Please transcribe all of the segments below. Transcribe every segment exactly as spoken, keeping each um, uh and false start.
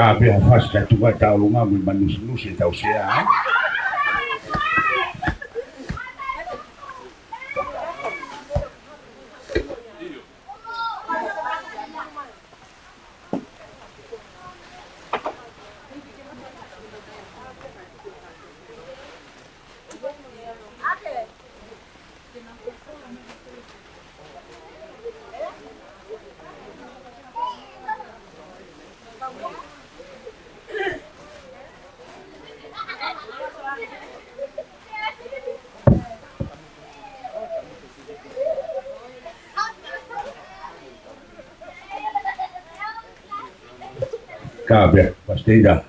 Ka pea fasi ka tuka tau lunga mo e manusinusi e tau sea, ē? Ka pea, Pastor.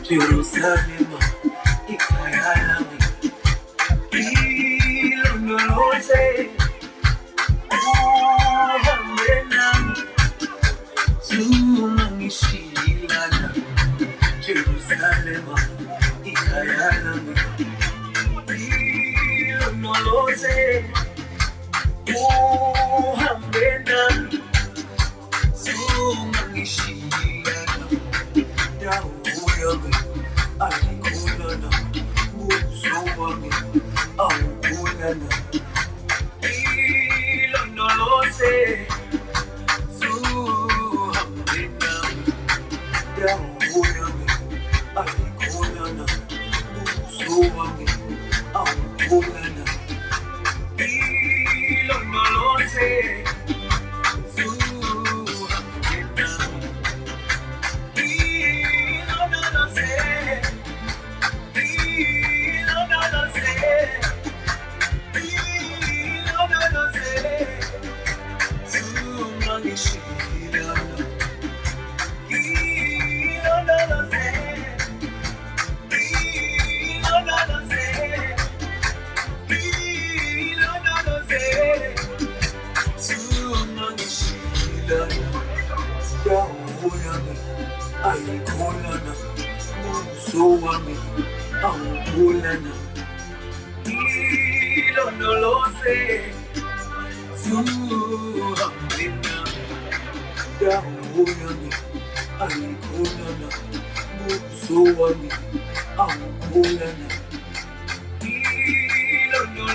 Jerusalema, ʻi he kahaʻu langi, ʻi lono lose, ʻo hangē na Sumani silana, Jerusalema, ʻi he kahaʻu langi, ʻi lono lose, ʻo hangē na Sumani silana, tau ui ange, ʻai kona na, musu ange, ʻai kona na. ʻI lono lose, Sumani silana, tau ui ange, ʻai kona na, musu ange, ʻai kona na. ʻI lono lose, Sumani silana, ʻi lono lose, ʻi lono lose, ʻi lono lose, Sumani silana, ʻi lono lose, ʻi lono lose, ʻi lono lose, Sumani silana, tau ui ange, ʻai kona na, musu ange, ʻai kona na. ʻI lono lose, Sumani silana, tau ui ange, ʻai kona na, musu ange, ʻai kona na. ʻI lono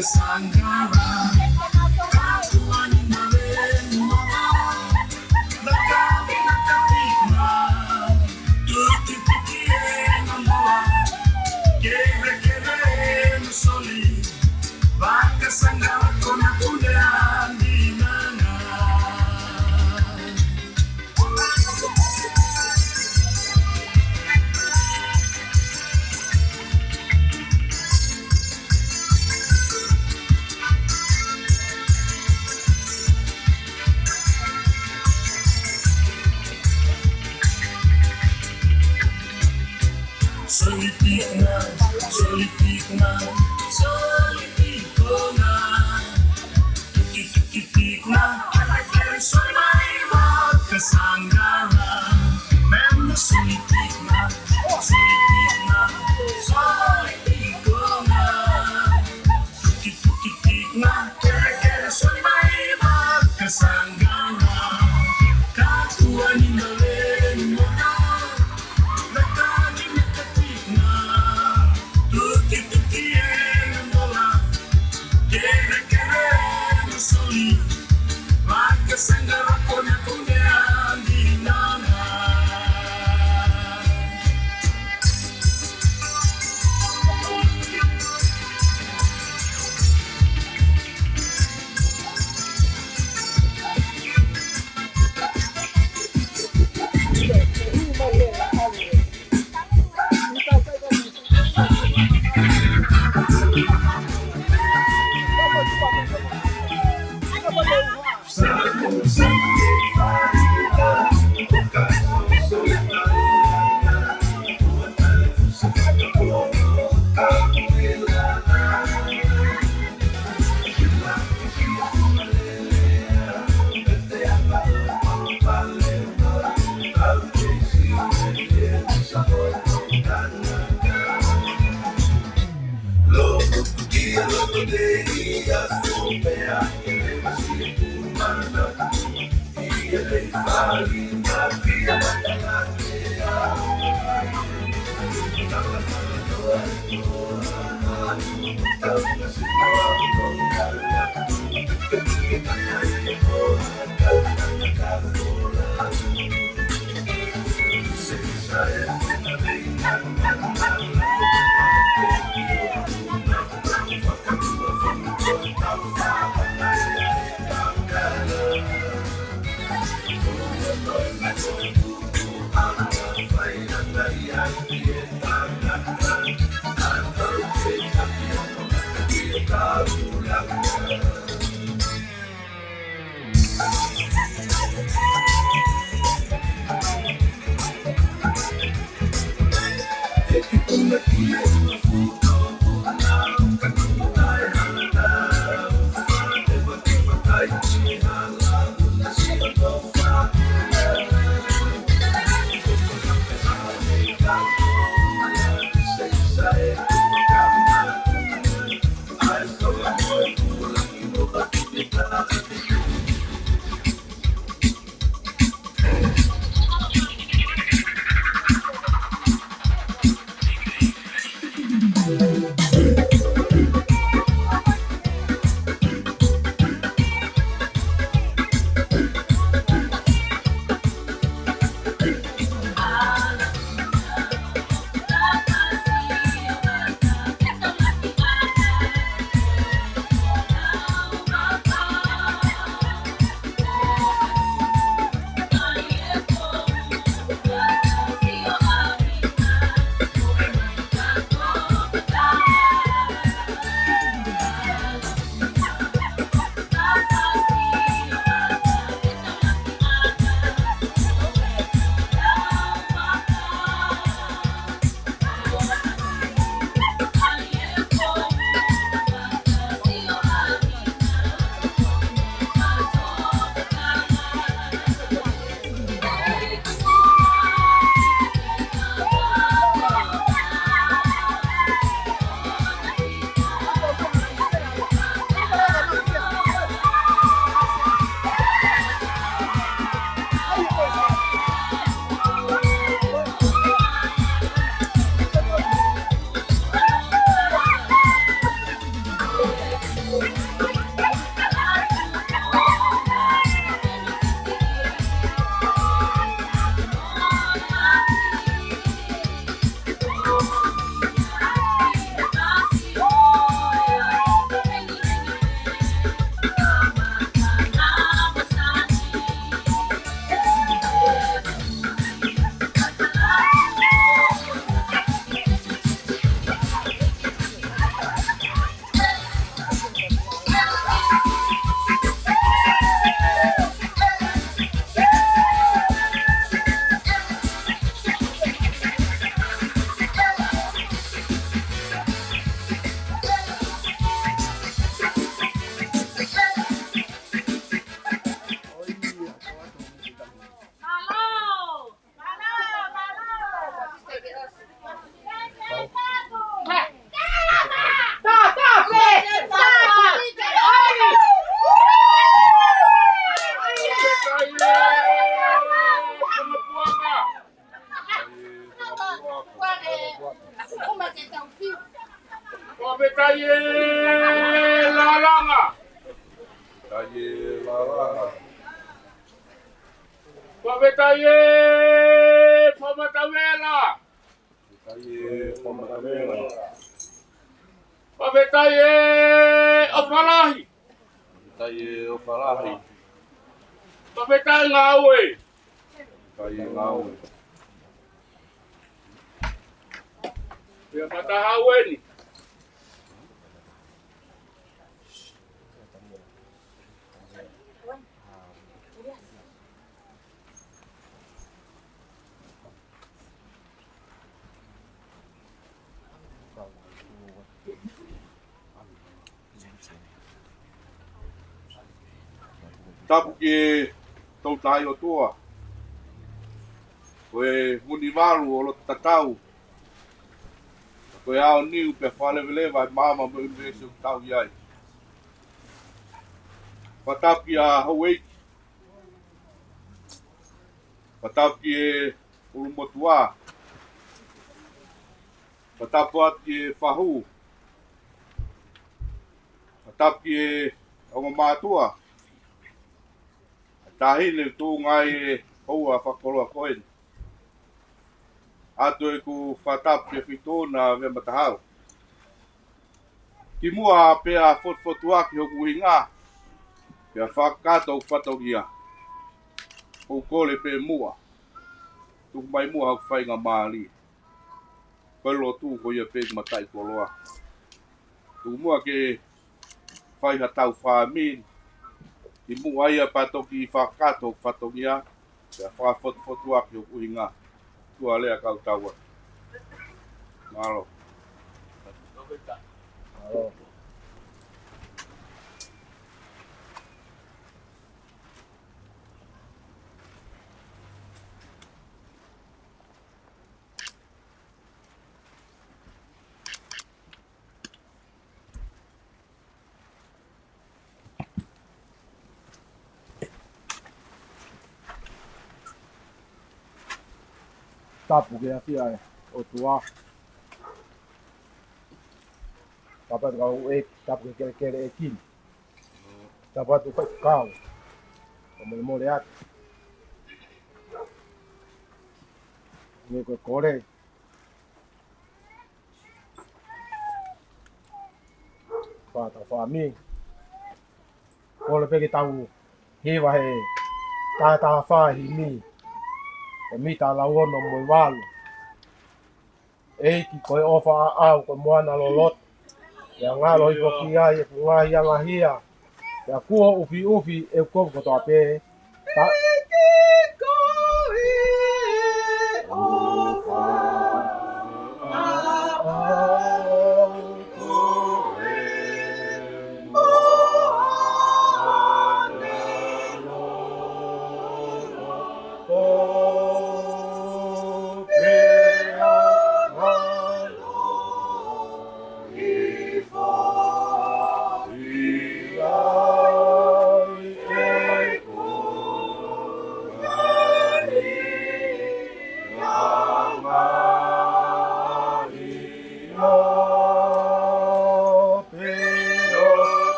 Sangara, kakuani male ni mona, lakavi na katikna, tuki tuki e na moa, kere kere e na soli, vaka sangara ko na kune andi nana. Soli tikna, soli tikna, soli tikna. Tuki tuki tikna, kele kele soli mai vaka sangara. Mena soli tikna, soli tikna, soli tikna. Tuki tuki tikna, kele kele soli mai vaka sangara. Kakuani male ni mona, lakavi na katikna, tuki tuki e na moa, kere kere e na soli, vaka sangara ko na kune andi nana. Fakafetaʻi e lalanga. Fakafetaʻi e lalanga. Fakafetaʻi e fakamatavela. Fakafetaʻi e fakamatavela. Fakafetaʻi e ʻofa lahi. Fakafetaʻi e ʻofa lahi. Fakafetaʻi e ngāue. Fakafetaʻi e ngāue. Pea fakataha eni. Tapu ki he Tolu Tahaʻi ʻOtua. Ko e Vunivalu ʻo loto tatau. Ko e ʻaoniu pea fakaleveleva e maama mo e ʻunivēsi ʻoku tau ʻi ai. Fakatapu ki he houʻeiki. Fakatapu ki he ʻulumotuʻa. Fakatapu atu ki he fahu. Fakatapu ki he ongo mātuʻa. Taʻahine tuʻunga ʻi he houa fakakoloa ko eni. ʻOatu ʻeku fakatapu ki he Fituna Veamatahau. Kimuʻa pea fotufotuaki hoku ʻuhinga, pea fakakakato hoku fatongia. ʻOku ou kole pē muʻa. Tuku mai muʻa hoku faingamālie. Ko e lotu ko ia pē ʻeku mataʻikoloa. Tuku muʻa ke fai haʻatau fāmili. Kimuʻa ia pea toki fakakakato hoku fatongia. Pea fakafotufotuaki hoku ʻuhinga. Tuʻa lea kau tau atu. Mālō. Mālō. Tapu ki he ʻafio ʻa e ʻOtua. Tapu atu ki he houʻeiki, tapu ki he kelekele ʻeiki. Tapu atu ki he kau. Ko e molemole atu. Ni ko e kole. Fakataha fāmili. Kole pē ke tau hiva he taha taha fā himi. He mita lau ono mo e valu. ʻEiki ko e ʻofa ʻaʻau ko e moana loloto. Pea ngalo hifo ki ai ʻeku ngaahi angahia. Pea kuo ʻufiʻufi ʻeku kovi kotoa pē. Ta-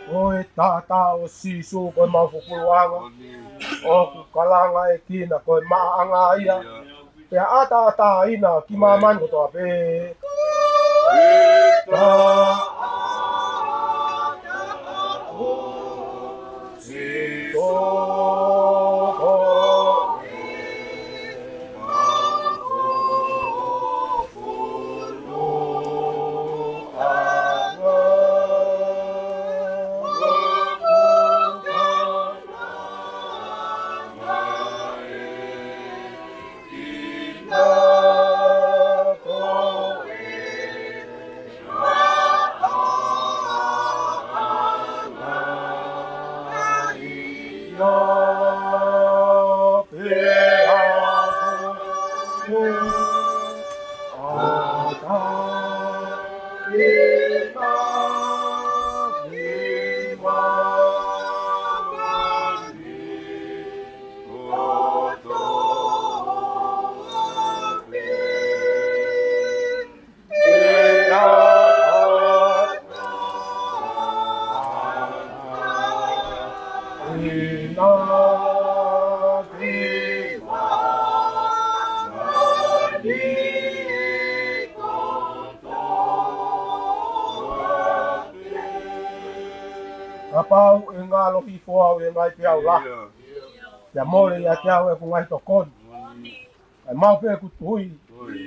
Ko e taʻataʻa ʻo Sīsū ko e mau fufuluʻanga. ʻOku kalanga ʻEiki na ko e maʻaʻanga ia. Pea ʻataʻatā ina ki māmani kotoa pē. Kapau ʻe ngalo hifo au ʻi he ngaahi peau lahi, pea mole ʻiate au ʻeku ngaahi tokoni, ʻe maʻu pē ʻeku tui,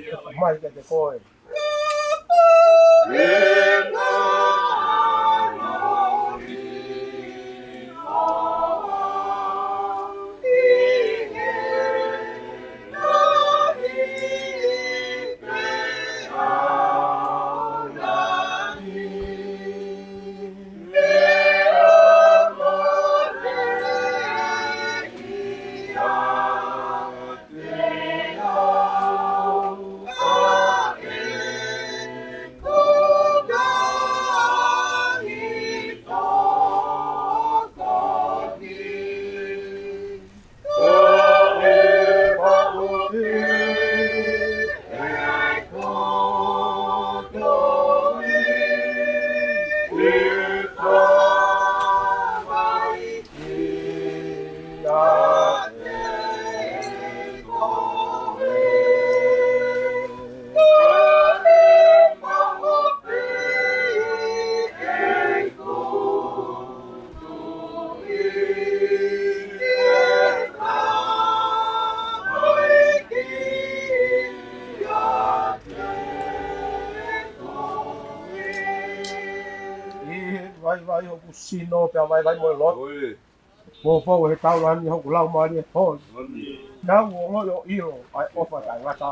ʻe ʻomai kiate koe. ʻI he vaivai hoku sino pea vaivai mo e loto. Oi. Poupou he taulani hoku laumālie hoi. Oi. Naʻa ku ongoʻi ʻo ʻilo ʻa e ʻofa taʻengata.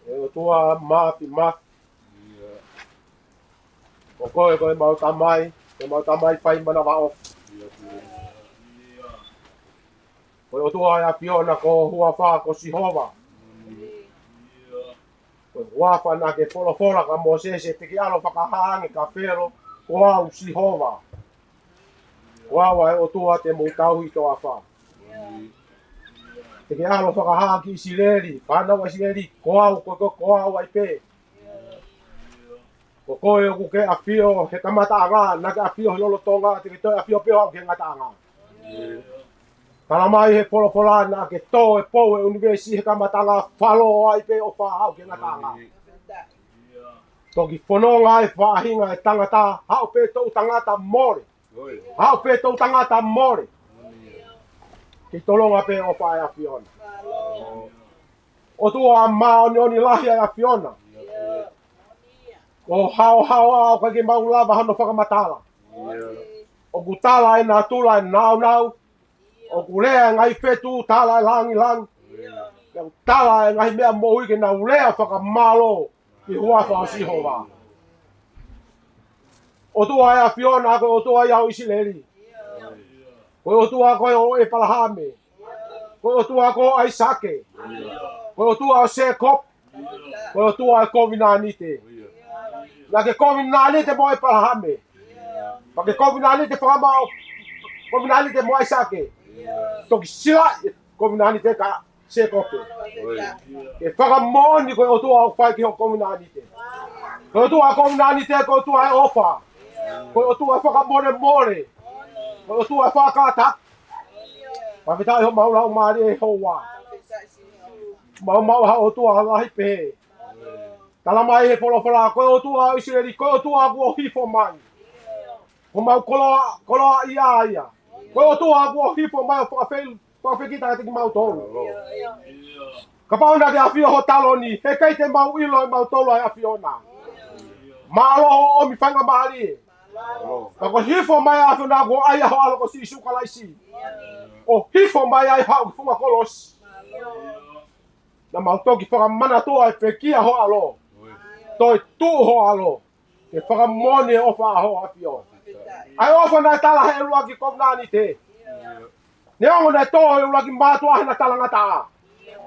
ʻE ʻOtua Māfimafi, ko koe ko ʻemau Tamai, ko ʻemau Tamai fai manavaʻofa. Ko e ʻOtua ʻa e ʻAfiona, ko ho huafa ko Sihova. Ko e huafa naʻa ke folofola kia Mōsese te ke ʻalu ʻo fakahā ange kia Felo, ko au Sihova. Ko au ʻa e ʻOtua te mou tauhi ʻi toafa. Te ke ʻalu ʻo fakahā ki ʻIsileli, fānau ʻa ʻIsileli, ko au, ko, ko, ko au ai pē. Ko koe ʻoku ke ʻafio he kamataʻanga, naʻa ke ʻafio he lolotonga, te ke toe ʻafio pē ʻo aʻu ki he ngataʻanga. Tala mai he folofola naʻa ke tō e pou ʻo e ʻunivēsi he kamataʻanga, falō ai pē ʻo fā aʻu ki he ngataʻanga. Toki fononga ai faʻahinga e tangata, haʻu pē toʻutangata mole. Haʻu pē toʻutangata mole. Ke tolonga pē ʻofa ʻa e ʻAfiona. ʻOtua māʻoniʻoni lahi ʻa e ʻAfiona. Ko haohaoa ʻoku ʻikai ke mau lava hano fakamatala. ʻOku tala ʻe natula e nāunau. ʻOku lea e ngaahi fetuʻu, tala e langilangi. Pea ʻoku tala e ngaahi meʻa moʻui ke nau lea fakamālō ki he huafa ʻo Sihova. ʻOtua ʻa e ʻAfiona, ko e ʻOtua ia ʻo ʻIsileli. Ko e ʻOtua koe ʻo ʻEpalahame. Ko e ʻOtua ko ʻAisake. Ko e ʻOtua ʻo Sēkope. Ko e ʻOtua ʻo e kovinānite. Naʻa ke kovinānite mo ʻEpalahame. Pea ke kovinānite fakamaʻa, kovinānite mo ʻAisake. Toki sila e kovinānite kia Sēkope. Ke fakamoʻoni ko e ʻOtua ʻoku fai ki hoʻo kovinānite. Ko e ʻOtua kovinānite, ko e ʻOtua ʻofa. Ko e ʻOtua fakamolemole. Ko e ʻOtua fakatā. Fakafetaʻi homau laumālie ʻe Sihova. Mau maʻu ha ʻOtua lahi pehē. Tala mai he folofola, ko e ʻOtua ʻo ʻIsileli, ko e ʻOtua kuo hifo mai. Ko homau koloa, koloa ia ia. Ko e ʻOtua kuo hifo mai ʻo fakafei-, fakafekitaʻi kiate kimautolu. Kapau naʻe ʻafio ho taloni, heʻikai te mau ʻilo ʻe mautolu ʻa e ʻAfiona. Mālō hoʻo ʻomi faingamālie. Ka ko e hifo mai ʻa e ʻAfiona kuo ʻai ʻa ho ʻAlo ko Sīsū Kalaisi. ʻO hifo mai ai haʻu ki funga kolosi. Naʻa mau toki fakamanatua e pekia ho ʻAlo. Toetuʻu ho ʻAlo. Ke fakamoʻoni e ʻofa ʻa ho ʻAfio. ʻA e ʻofa naʻe tala he ʻuluaki kovinānite. Neongo naʻe tō he ʻuluaki mātuʻa he naʻe talangataʻa.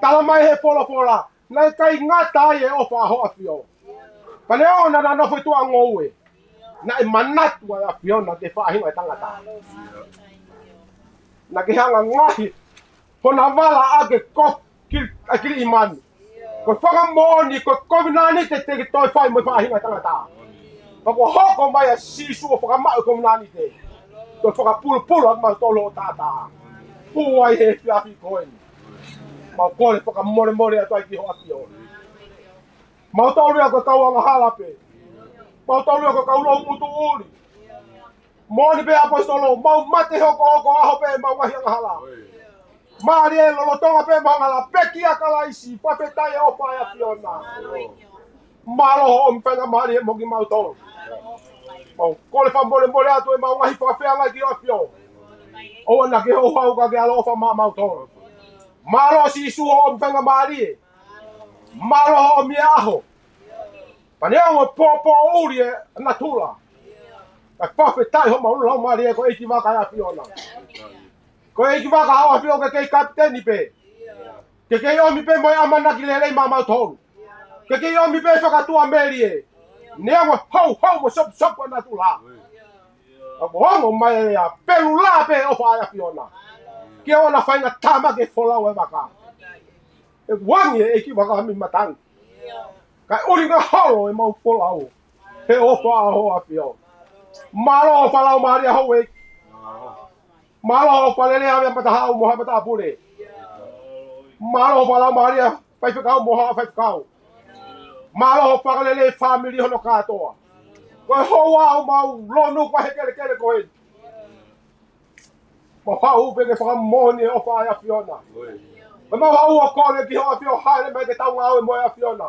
Tala mai he folofola, naʻe ʻikai ngata ai e ʻofa ʻa ho ʻAfio. Ka neongo naʻa nofo ʻi tuʻa ngoue, naʻe manatu ʻa e ʻAfiona ki he faʻahinga ʻo e tangata. Naʻa ke hanga ngaohi hona vala ʻa e ko ki, ʻa e kili ʻi manu. Ko e fakamoʻoni, ko e kovinānite te ke toe fai mo e faʻahinga ʻo e tangata. Ka kuo hoko mai ʻa Sīsū ʻo fakamaʻu e kovinānite. Ko e fakapulupulu ʻa kimautolu ʻo taʻataʻa. Pūai he efiafi ko eni. Mau kole fakamolemole atu ai ki ho ʻAfio. Mautolu ia ko e kau angahala pē. Mautolu ia ko e kau loʻumutuʻuli. Moʻoni pē ʻaposetolo, mau mate hokohoko ʻaho pē mau ngaahi angahala. Mālie lolotonga pē mau angahala, pekia Kalaisi, fakafetaʻi e ʻofa ʻa e ʻAfiona. Mālō hoʻo ʻomi faingamālie mo kimautolu. Mau kole fakamolemole atu ʻemau ngaahi fakafeangai ki ho ʻAfio. ʻOua naʻa ke houhau ka ke ʻaloʻofa maʻa mautolu. Mālō Sīsū hoʻo ʻomi faingamālie. Mālō hoʻo ʻomi e ʻaho. Pea neongo e poʻupoʻuli ʻa natula, ka fakafetaʻi homau laumālie ko e ʻeikivaka ʻa e ʻAfiona. Ko e ʻeikivaka ʻa ho ʻAfio ke kei kapiteni pē. Ke kei ʻomi pē mo e ʻamanaki lelei maʻa mautolu. Ke kei ʻomi pē fakatuʻamelie. Neongo e houhau mo e sopusopu ʻa natula, ka kuo ongo mai ʻa e pelula pē ʻofa ʻa e ʻAfiona. Ke ʻoua naʻa faingatāmaki e folau ʻa e vaka. ʻE uangi e ʻeikivaka mei matangi. Kae ʻuhinga holo ʻemau folau he ʻofa ʻa ho ʻAfio. Mālō hoʻo fakalaumālie ʻa houʻeiki. Mālō hoʻo fakalelei ʻa Havea Matahau mo Havea Matāpule. Mālō hoʻo fakalaumālie ʻa e faifekau mo haʻa faifekau. Mālō hoʻo fakalelei fāmili hono kātoa. Ko e houa ʻoku mau lonu ko ē he kelekele ko eni. Mau haʻu pē ke fakamoʻoni e ʻofa ʻa e ʻAfiona. Ko ʻemau haʻu ʻo kole ki ho ʻAfio, hāʻele mai ke tau ngāue mo e ʻAfiona.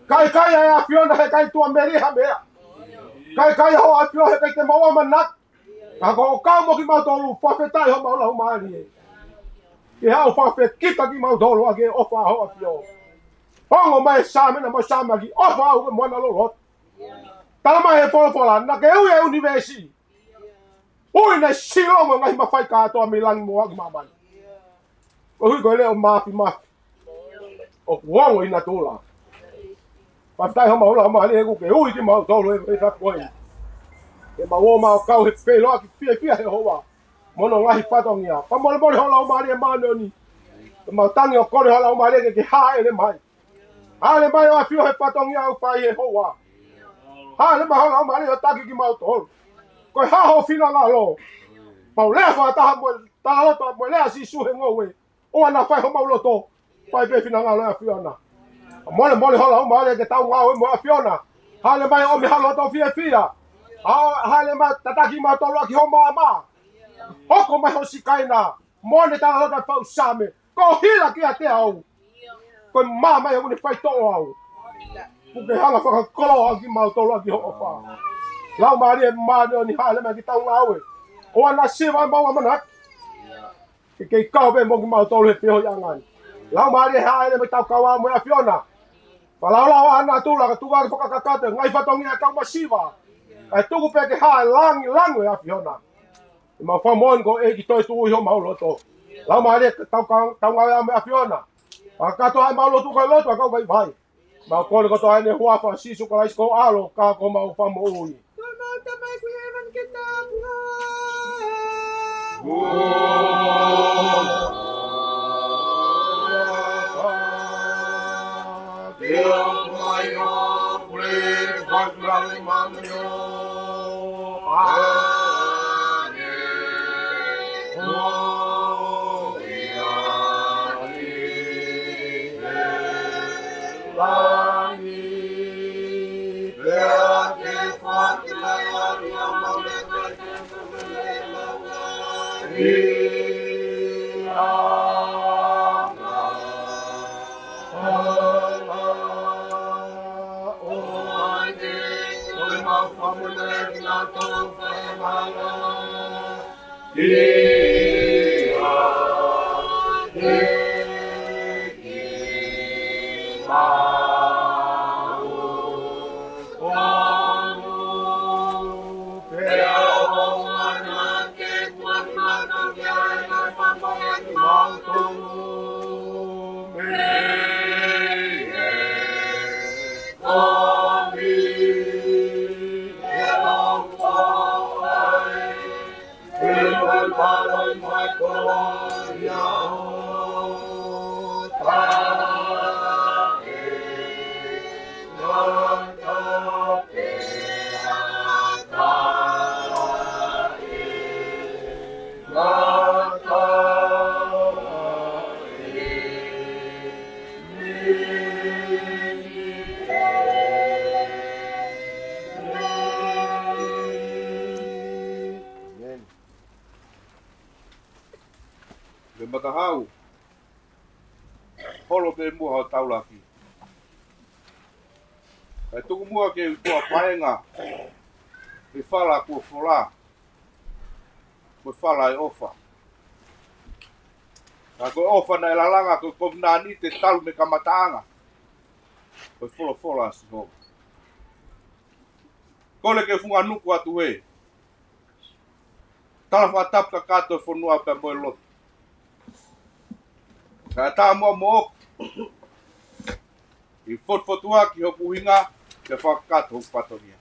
Kae ʻikai ʻa e ʻAfiona heʻikai tuʻamelie ha meʻa. Kae ʻikai ʻa ho ʻAfio heʻikai te mau ʻamanaki. Ka ko hoʻo kau mo kimautolu, fakafetaʻi homau laumālie. Ke haʻu ʻo fakafekitaʻi kimautolu ʻaki e ʻofa ʻa ho ʻAfio. Ongo mai e Saame naʻa mau Saame ʻaki, ʻofa au ko e moana loloto. Tala mai he folofola, naʻa ke ui e ʻunivēsi. Ui naʻe sio mo e ngaahi mafai kātoa mei langi mo ʻaki māmani. Koeʻuhi ko e leʻo māfimafi ʻoku ongo ʻi natula. Fakafetaʻi homau laumālie kuo ke ui kimautolu he efiafi ko eni. Ke mau ō mai ʻo kau he feʻiloaki fiefia he houa mo hono ngaahi fatongia. Fakamolemole ho Laumālie Māʻoniʻoni. Ke mau tangi ʻo kole ho Laumālie ke ke hāʻele mai. Hāʻele mai ʻo ʻAfio he fatongia ʻoku fai he houa. Hāʻele mai ho Laumālie ʻo taki kimautolu. Ko e hā ho finangalo? Mau lea fakataha mo e talaloto mo e lea ʻa Sīsū he ngoue. ʻOua naʻa fai homau loto, fai pē finangalo ʻo e ʻAfiona. Fakamolemole ho Laumālie ke tau ngāue mo e ʻAfiona. Hāʻele mai ʻo ʻomi ha loto fiefia. Ha-, hāʻele mai tataki kimautolu ʻaki ho maama. Hoko mai ho Sikaina. Mo ʻene talaloto ʻa e fau Saame. Ko e hila kiate au, ko e maama ia ʻoku ne faitoʻo au. Kuo ke hanga ʻo fakakoloa kimautolu ʻaki ho ʻofa. Laumālie Māʻoniʻoni, hāʻele mai ke tau ngāue. ʻOua naʻa siva ʻemau ʻamanaki. Ke kei kau pē mo kimautolu he feohiʻanga ni. Laumālie, hāʻele mai ke tau kau ā mo e ʻAfiona. Fakalaulauʻi ʻa natula ka tuku ke fakakakato e ngaahi fatongia ʻa e kau masiva. Kae tuku pē ke hā e langilangi ʻo e ʻAfiona. ʻEmau fakamoʻoni ko e ʻEiki toetuʻu ʻi homau loto. Laumālie, tau ka-, tau ngāue ā mo e ʻAfiona. Fakakakato ʻemau lotu ko e lotu ʻa e kau vaivai. Mau kole kotoa ʻi he huafa ʻo Sīsū Kalaisi ko ho ʻAlo ka ko homau Fakamoʻui. Ko homau Tamai ʻoku ʻi hēvani, ke tāpuhā. Lea matahau, holo pē muʻa hoʻo taulaki. Kae tuku muʻa ke u tuʻa paenga he fala kuo fola, ko e fala ʻo e ʻofa. Ka ko e ʻofa naʻe lalanga ko e kovinānite talu mei he kamataʻanga, ko e folofola ʻa Sihova. Kole ke u funga nuku atu he tala fakatapu kakato e fonua pea mo e lotu. Kae ʻatā muʻa moʻoku ke u fotufotuaki hoku ʻuhinga, ke fakakakato hoku fatongia.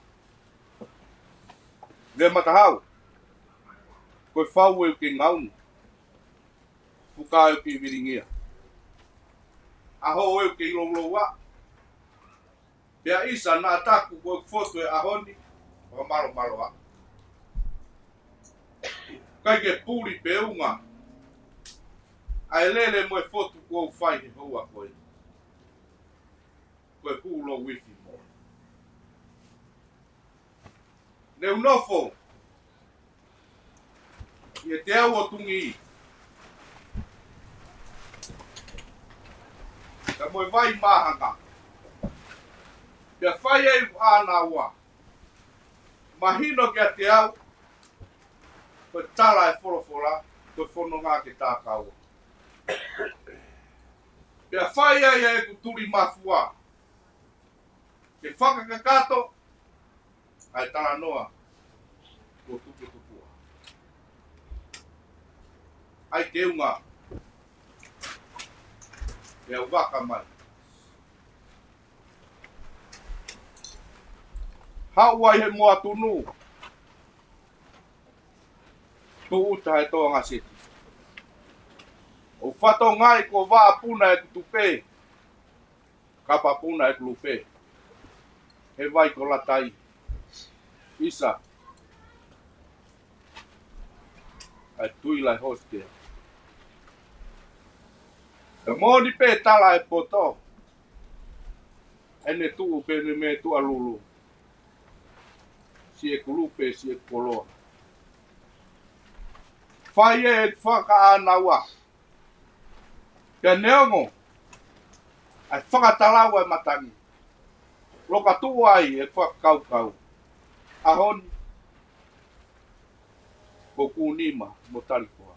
Lea matahau, ko e fau ʻeku kei ngaunu, fuka ʻeku kei vilingia, ʻaho ʻeku kei louloua, pea ʻisa naʻa taku ko ʻeku fotu he ʻaho ni, fakamālōmālō ā. ʻIkai ke puli pe unga ʻa e lele mo e fotu kuo u fai he houa ko eni. Ko e hū lou ifi mo ne u nofo ʻi he teau ʻo Tungī, ka mo e vai māhanga. Pea fai ai ʻa e ʻānaua, mahino kiate au, ko e tala e folofola, ko e fononga ke tākaua. Pea fai ai ʻa ʻeku tulimafua, ke fakakakato ʻa e talanoa kuo tuputupuʻa. ʻAi ke unga, pea u vaka mai. Haʻu ai he moa tunu, tūʻuta he toʻonga seti. ʻOku fatongia ai ko e vā puna ʻeku tupe, kapa puna ʻeku lupe, he vai ko Latai, ʻisa ʻa e tui lahi hostea. Ka moʻoni pē tala e poto, ʻene tuʻu pē ne me tuʻa lulu. Siʻeku lupe, siʻeku koloa. Fai ʻeku fakaʻānaua, pea neongo ʻa e fakatalau ʻa e matangi, loka tuʻu ai ʻeku fakakaukau. ʻAho ni, ko ʻeku nima mo talikoa.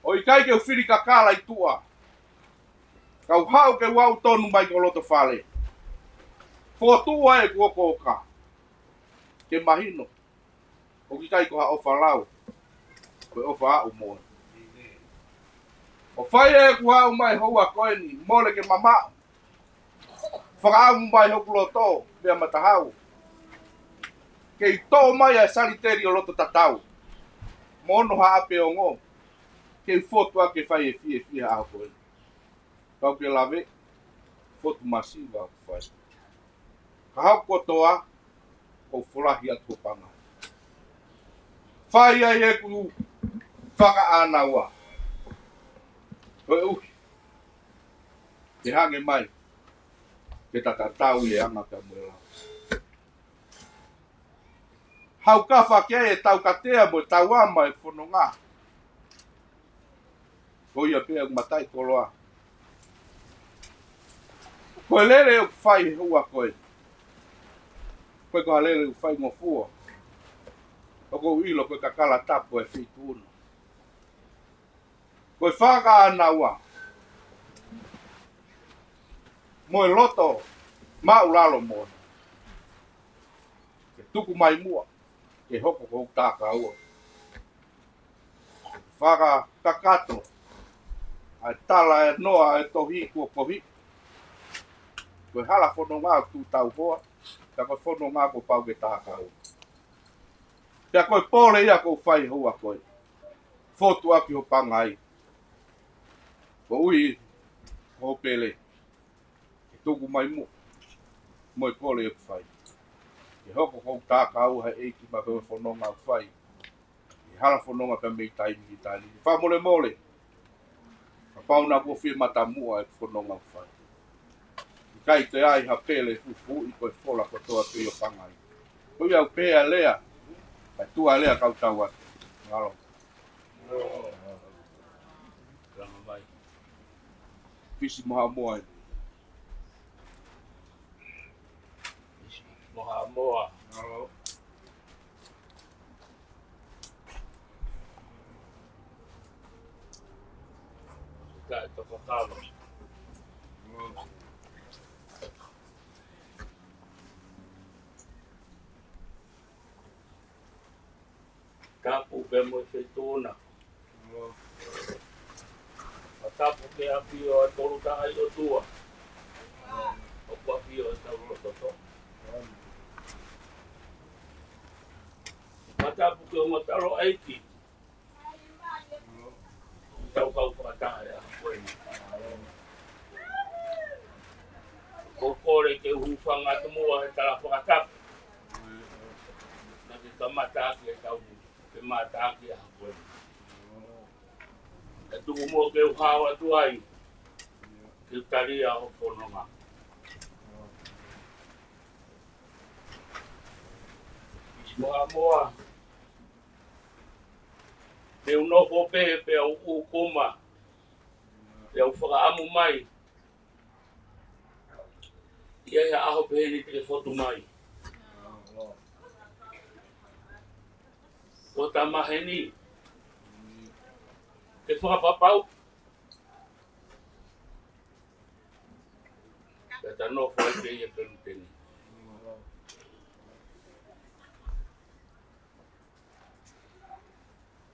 ʻOku ʻikai ke u fili kakala ʻi tuʻa, ka u haʻu ke u aʻu tonu mai ki ho loto fale. Fokotuʻu ʻeku ʻokoʻoka, ke mahino ʻoku ʻikai ko ha ʻofa lau, ko e ʻofa aʻu moʻoni. ʻO fai ʻeku haʻu mai houa ko eni, mole ke mamaʻo. Fakaʻamu mai hoku loto, Lea Matahau, ke u toʻo mai ʻa e saliteli ʻo loto tatau mo hono haʻape ongo, ke u fotu ʻaki ke fai e fiefia ʻaho ko eni. Kau ke lave, fotu masiva ʻoku fai. Ka haʻu kotoa, ʻoku folahi atu ho pangai. Fai ai ʻeku fakaʻānaua. Koeʻuhi ke hangē mai ke ta tatau ʻi he anga pea mo e lao. Haʻu kafa ke ʻe taukatea mo e tauama e fononga. Ko ia pē ʻoku mataʻikoloa. Ko e lele ʻoku fai he houa ko ē, ko e, ko e lele ʻoku faingofua. ʻOku ou ʻilo ko e kakala tapu e feituʻu na. Ko e fakaʻānaua mo e loto māʻulalo mo ke tuku mai muʻa ke hoko ko hoku takaua. Fakakakato ʻa e tala ʻe noa ʻa e tohi kuo kohi. Ko e hala fononga ʻoku tau hoa, ka ko e fononga kuo pau ke takaua. Pea ko e pole ia ʻoku ou fai he houa ko ē. Fotu ʻaki ho pangai. Koeʻuhi ko ho pele ke tuku mai muʻa mo e kole ʻoku fai ke hoko ko hoku takaua he ʻEiki maʻa e fononga ʻoku fai he hala fononga pea mei taimi ki taimi. Fakamolemole kapau naʻa kuo fie matamuʻa e fononga ʻoku fai. ʻIkai toe ʻi ai ha pele fufuuʻi, ko e fola kotoa pē ʻi ho pangai. Ko ia ʻoku pehē ʻa e lea, kae tuʻu ʻa e lea kau tau atu. Mālō. Langa mai. Fisi mo Haʻamoa ē. Fisi mo Haʻamoa. Kae tokotalo. Tapu pea mo e feituʻu na. Fakatapu ki he ʻafio ʻa e Tolu Tahaʻi ʻOtua ʻoku ʻafio ʻi hotau loto. Fakatapu ki he ongo taloʻeiki ʻoku tau kau fakataha he ʻaho ko eni. ʻOku ou kole ke u hūfanga atu muʻa he tala fakatapu naʻa ke kamata ʻaki ʻetau, ke mata ʻaki he ʻaho ko eni. Kae tuku muʻa ke u hao atu ai ke u talia ho fononga. Fisi mo Haʻamoa, te u nofo pē pea u ʻūkuma, pea u fakaʻamu mai ʻi he ʻaho pehē ni te ke fotu mai. Ko ta maheni ke fakapapau pea ta nofo ai pē ʻi he peluteni.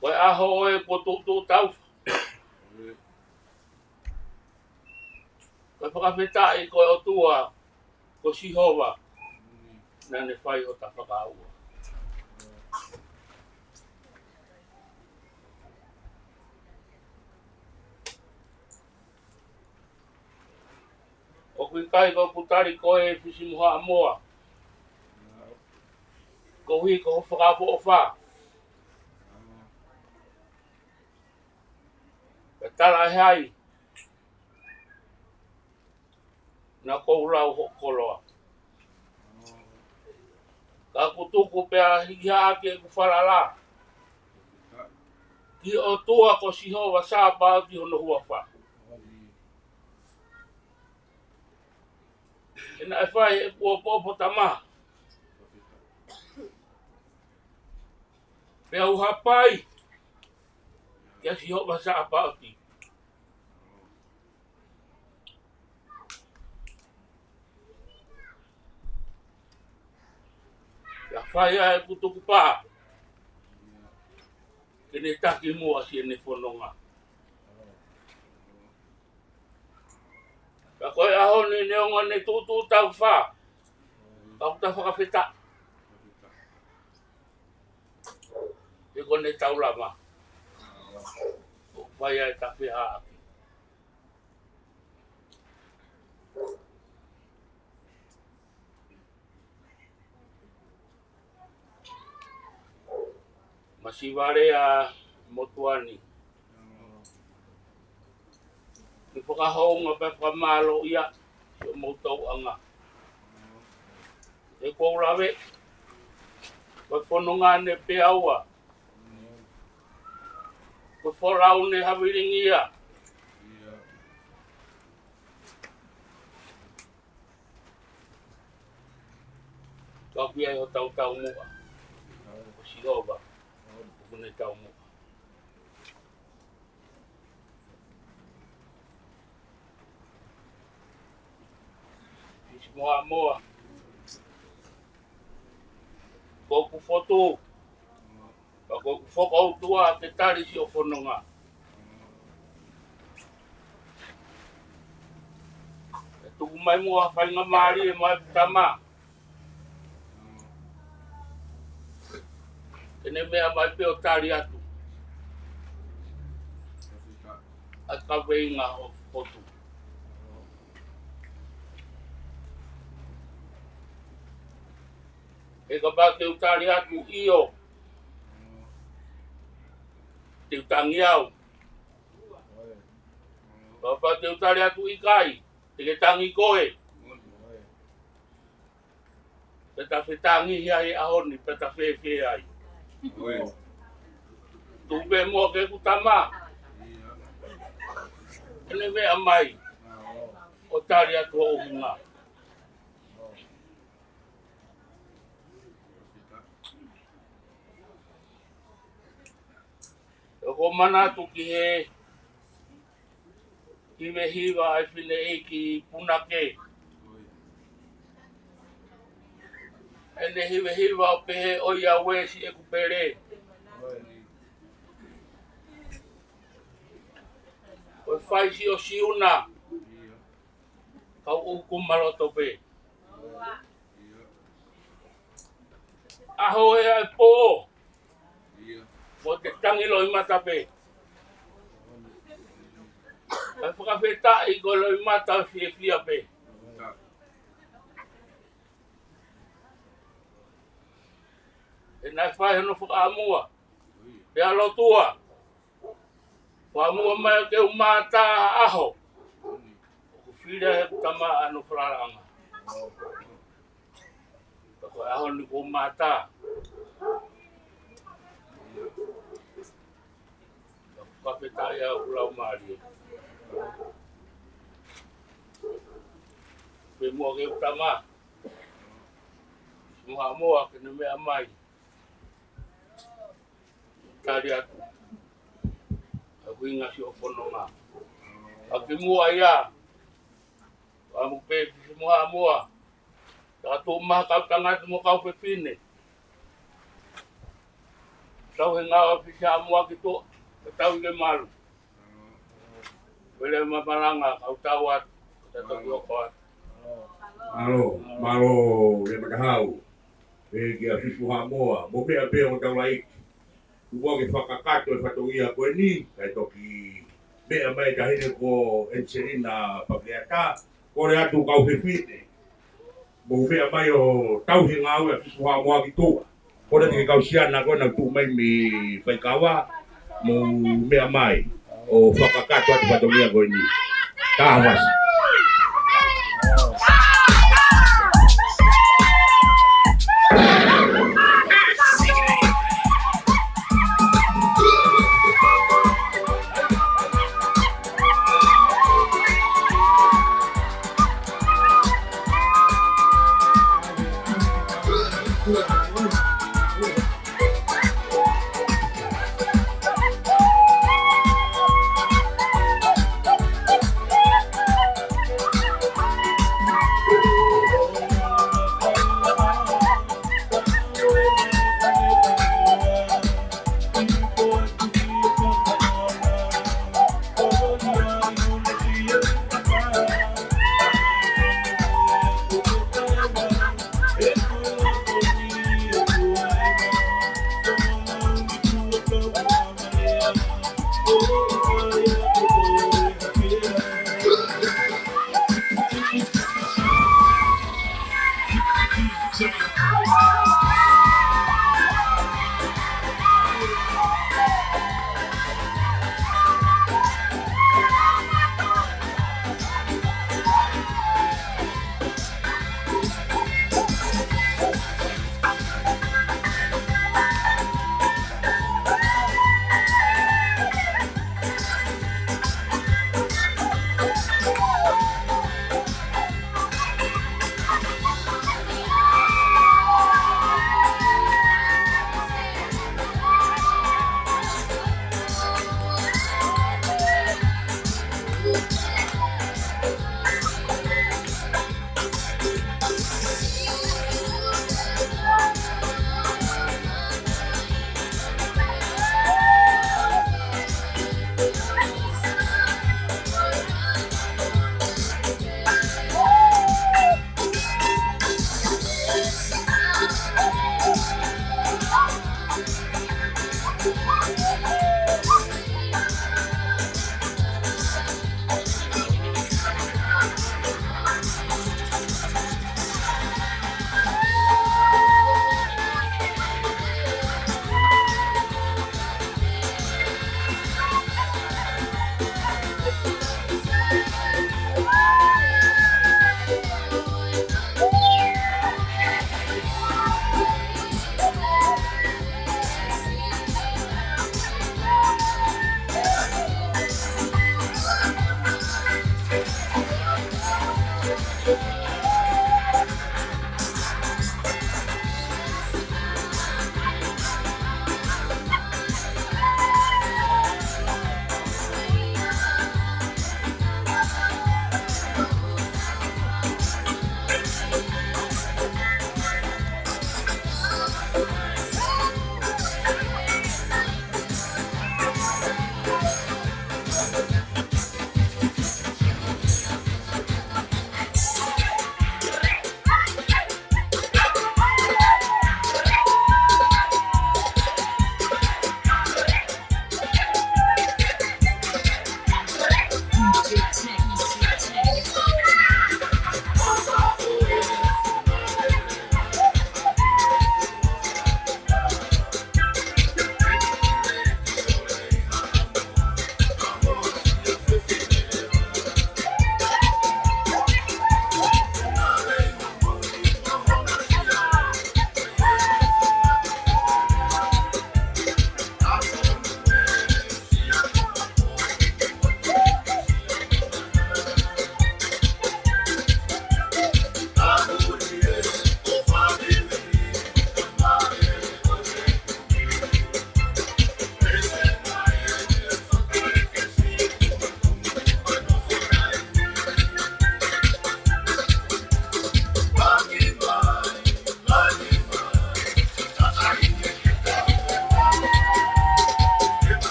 Ko e ʻaho ē kuo tuʻutuʻu tau. Ko e fakafetaʻi ko e ʻOtua ko Sihova naʻa ne fai hota fakaʻauha. ʻOku ʻikai ko ʻeku tali koe Fisi mo Haʻamoa koeʻuhi ko hoʻo fakaʻofoʻofa. Pea talaʻehai naʻa ku lau hoʻo koloa. Ka ʻoku tuku pea hiki hake ʻeku falala ki he ʻOtua ko Sihova Sāpaoti hono huafa. He naʻe fai ʻeku ʻopoʻopo tama pea u hapai kia Sihova Sāpaoti. Pea fai ai ʻeku tukupā ke ne taki muʻa siʻene fononga. Ka ko e ʻaho ni neongo ʻene tuʻutuʻu tau fā, ka ʻoku ta fakafetaʻi he ko ʻene tau lava ʻo fai ai ʻeta feʻaʻaki. Siʻi Vale ʻa e motuʻa ni. Ke fakahounga pea fakamālōʻia ʻi hoʻomou tauʻanga. ʻOku ou lave, ko e fononga ne peaua. Ko e folau ne havilingia. Ka ʻoku ʻi ai hotau taumuʻa. Ko Sihova, ʻoku ne taumuʻa. Fisi mo Haʻamoa. Ko hoku fotu. Ka ko hoku fokoutua ke tali siʻo fononga. ʻE tuku mai muʻa ha faingamālie maʻa e tama. Ke ne meʻa mai pē ʻo tali atu ʻa e kaveinga ʻo e fotu. He kapau te u tali atu ʻio, te u tangi au. Kapau te u tali atu ʻikai, te ke tangi koe. Pea ta fetangi ia he ʻaho ni, pea ta fēfē ai. Tuku pē muʻa ki heʻeku tama ke ne meʻa mai ʻo tali atu hoʻo ʻuhinga. ʻOku ou manatu ki he hivehiva ʻa e fineʻeiki punake. ʻEne hivehiva ʻo pehē, ʻoiauē siʻeku pele. Ko e fai siʻo siuna, kau ʻuku maloto pē. ʻAho ē ʻa e pō, mo te tangi loʻimata pē. Kae fakafetaʻi ko e loʻimata fiefia pē. ʻE naʻe fai hono fakaʻamua. Pea lotua. Fakaʻamua mai ke u mātā ha ʻaho. ʻOku fili ʻe heʻeku tama ʻa hono falalaʻanga. Ka ko e ʻaho ni kuo u mātā. Ka fakafetaʻi ʻa hoku laumālie. Pea muʻa ke u tama. Mo Haʻamoa ke ne meʻa mai. Tali atu ʻa e ʻuhinga siʻo fononga. Ka kimuʻa ia, ʻamu pē Fisi mo Haʻamoa. Ka tuʻu mai ha kau tangata mo e kau fefine. Tauhi ngāue ʻa Fisi Haʻamoa ki tuʻa, ke tauhi ke malu. Vele ma malanga, kau tau atu, ka tau hoko atu. Mālō, mālō, Lea Matahau. ʻE kia Fisi mo Haʻamoa, mou meʻa pē ʻo tau laiki. Tuku muʻa ke fakakakato e fatongia ko eni, kae toki meʻa mai e taʻahine ko Eniselina Pakeata, kole atu kau fefine. Mou meʻa mai ʻo tauhi ngāue ʻa Fisi mo Haʻamoa ki tuʻa. Kole atu ki he kau siana ko ē naʻa nau tuʻu mai mei Faikava, mou meʻa mai ʻo fakakakato atu e fatongia ko eni. Tāvasi.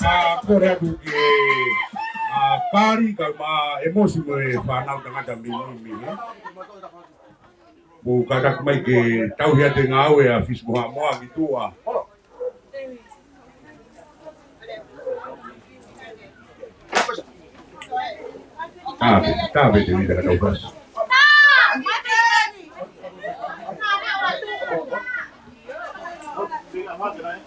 ʻA, kole atu ki he, ʻa, Kali, kae ʻumaʻā ʻEmosi mo e fānau tangata mimi, mimi, ē. Mou kātaki mai ke tauhi atu e ngāue ʻa Fisi mo Haʻamoa ki tuʻa. Tāve, tāve te vita ka tau kasi. Right.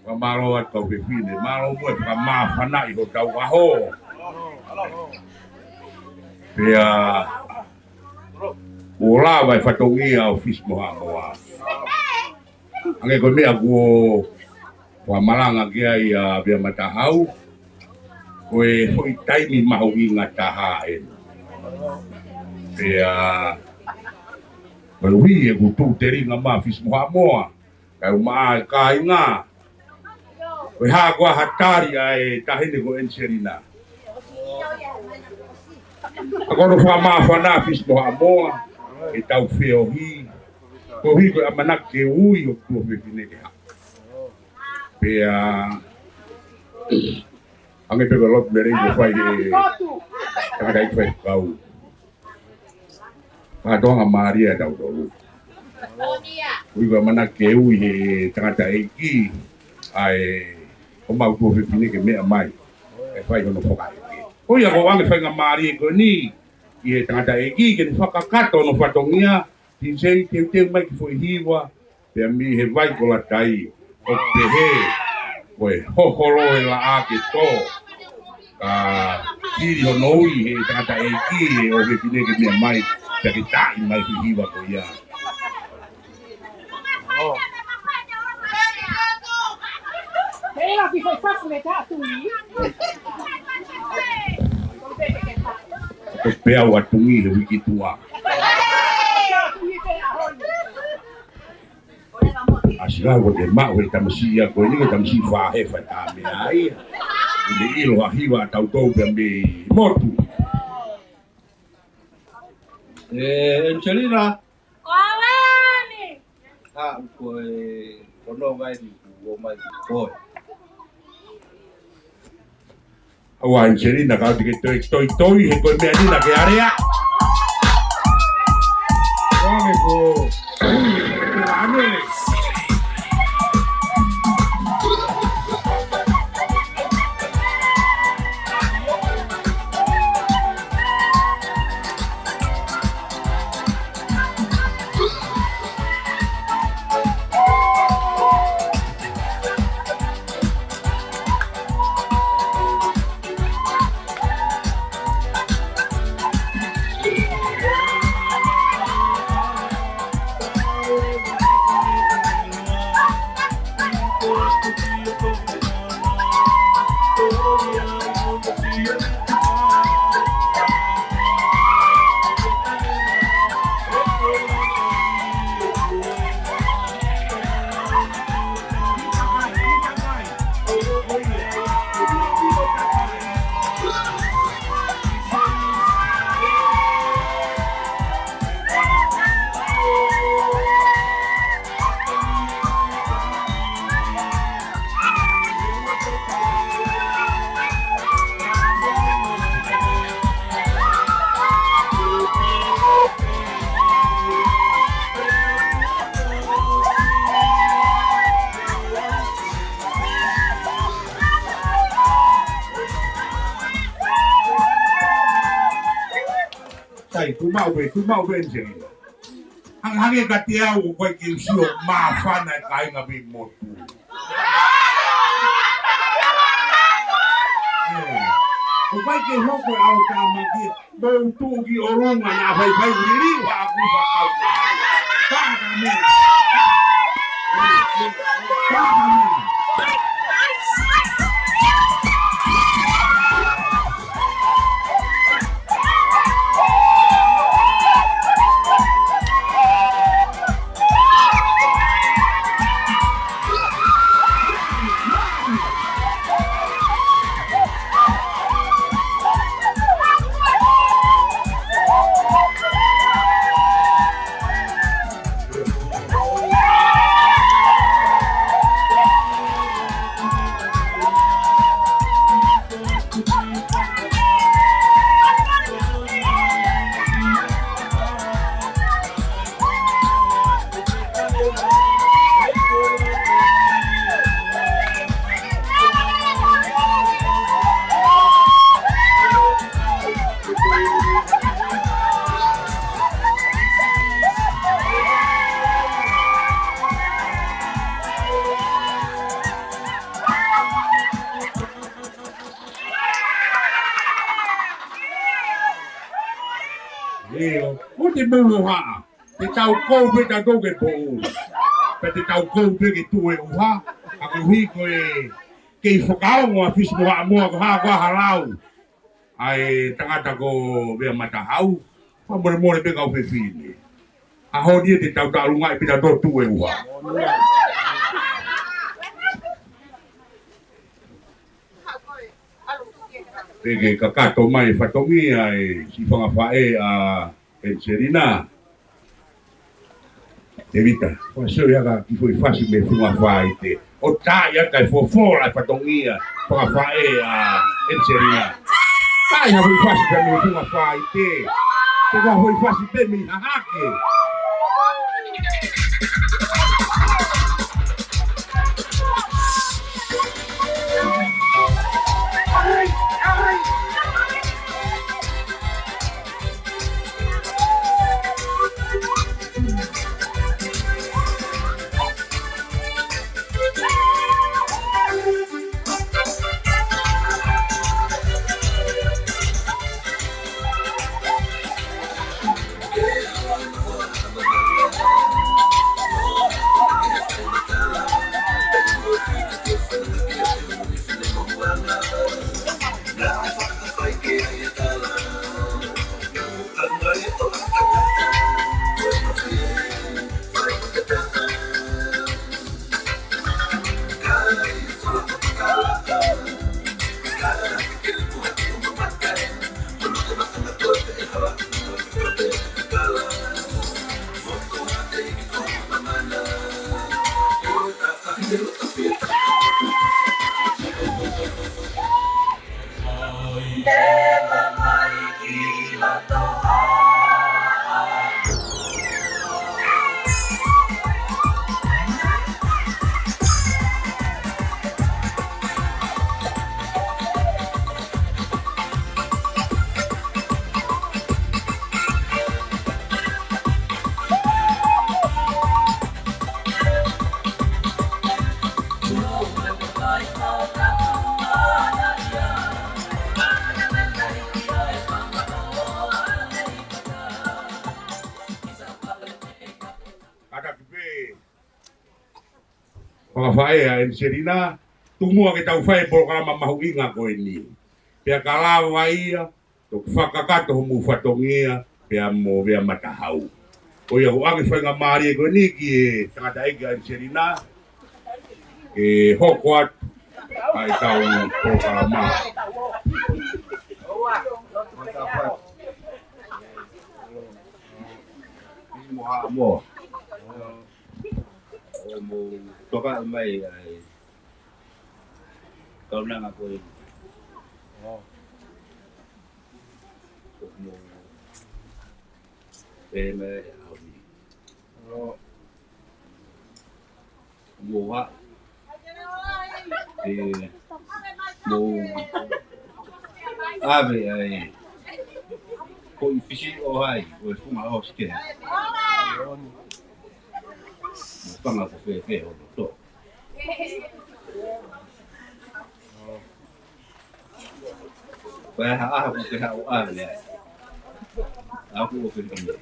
Fakamālō atu kau fefine, mālō mo e fakamāfanaʻi hotau ʻaho. Pea ʻoku lava e fatongia ʻo Fisi mo Haʻamoa. Hangē ko e meʻa kuo fakamalanga ki ai ʻa Vea Matahau, ko e foʻi taimi mahuʻinga taha eni. Pea koeʻuhi ʻeku tū telinga mai Fisi mo Haʻamoa, kae ʻumaʻā e kāinga. Ko e hā koā ha tali ʻa e taʻahine ko ʻEniselina? ʻA ko hono fakamāfana Fisi mo Haʻamoa, ʻetau feohi. Koeʻuhi ko e ʻamanaki ke ui hoku tuofefine ke haʻu. Pea hangē pē ko e lotu meʻa lelei kuo fai ʻe he tangataʻeiki faifekau. Fakatoanga mālie ʻa tautolu. Ui ko e ʻamanaki ke ui he tangataʻeiki ʻa e homau tuofefine ke meʻa mai ʻo fai hono fakaʻeke. Ko ia ko e anga e faingamālie ko eni ʻi he tangataʻeiki ke ne fakakakato hono fatongia, Tinsei, teuteu mai ki he foʻi hiva, pea mei he vai ko Latai, ʻo pehē, ko e hoholo e laʻā ke tō. Ka hili hono ui he tangataʻeiki ʻo e fefine ke meʻa mai, pea ke taaʻi mai e foʻi hiva ko ia. Ko Peau ʻa Tungi he uike tuʻa. ʻAsi lau ko e maʻu he tamasiʻi ia ko eni, ko e tamasiʻi fahefa tā meʻa ia. ʻI he ʻilo ʻa e hiva ʻa tautolu pea mei motu. ʻE, ʻEniselina. Ko au eni. ʻA, ko e, ko no ngai ni, ko mai ki koe. ʻAua ʻEniselina, ka ʻoku ke toe, toe, toe, he ko e meʻa ni naʻa ke alea. Ko ane ko, ko ane. Sai, tuʻu maʻu pē, tuʻu maʻu pē ʻEniselina. Hangehangē kiate au ʻoku ʻikai ke u sio māfana e kāinga mei motu. ʻĒ. ʻOku ʻikai ke hoko e ʻautāmaki, mou tuʻu ki ʻolunga naʻa faifai liliu haʻaku fakakaukau. Taha meʻa. Taha meʻa. ʻIo, ʻoua te mou hohaʻa. Te tau kou pē tautolu ke poʻuli. Pea te tau kou pē ke tuʻu e ʻuha. Ka koeʻuhi ko e kei fakaongo ʻa Fisi mo Haʻamoa ko e hā ko e hā ʻa e lau ʻa e tangata ko Vea Matahau. Fakamolemole pē kau fefine. ʻAho ni ē te tau taʻalungaʻi pē tautolu tuʻu e ʻuha. Pea ke kakato mai e fatongia ʻa e siʻi fanga faʻē ʻa ʻEniselina. Tēvita, ko e sio ia ka ki he foʻi fasi mei he Funga Faite. ʻO tā ia ka e fofola e fatongia fanga faʻē ʻa ʻEniselina. Ka ʻi ha foʻi fasi pē mei he Funga Faite. Ko ha foʻi fasi pē mei Hahake. Kātaki pē. Fanga faʻē ʻa ʻEniselina, tuku muʻa ke tau fai e polokalama mahuʻinga ko eni. Pea ka lava ia, toki fakakakato homou fatongia, pea mo Vea Matahau. Ko ia ʻoku ʻoange faingamālie ko eni ki he tangataʻeiki ʻa ʻEniselina, ke hoko atu ʻa ʻetau polokalama. Moa. ʻO mou toka mai ai. Kaunanga ko e. ʻO mou. E mai au ni. ʻO mou ha. E mou. ʻAve ai. Ko e fisi ʻo hai, ko e funga ʻo sike. Panga ko fēfē hono tō. Pea ha ʻaho ko ke haʻu ʻo ʻave ai. ʻA ʻoku ʻo fēfē.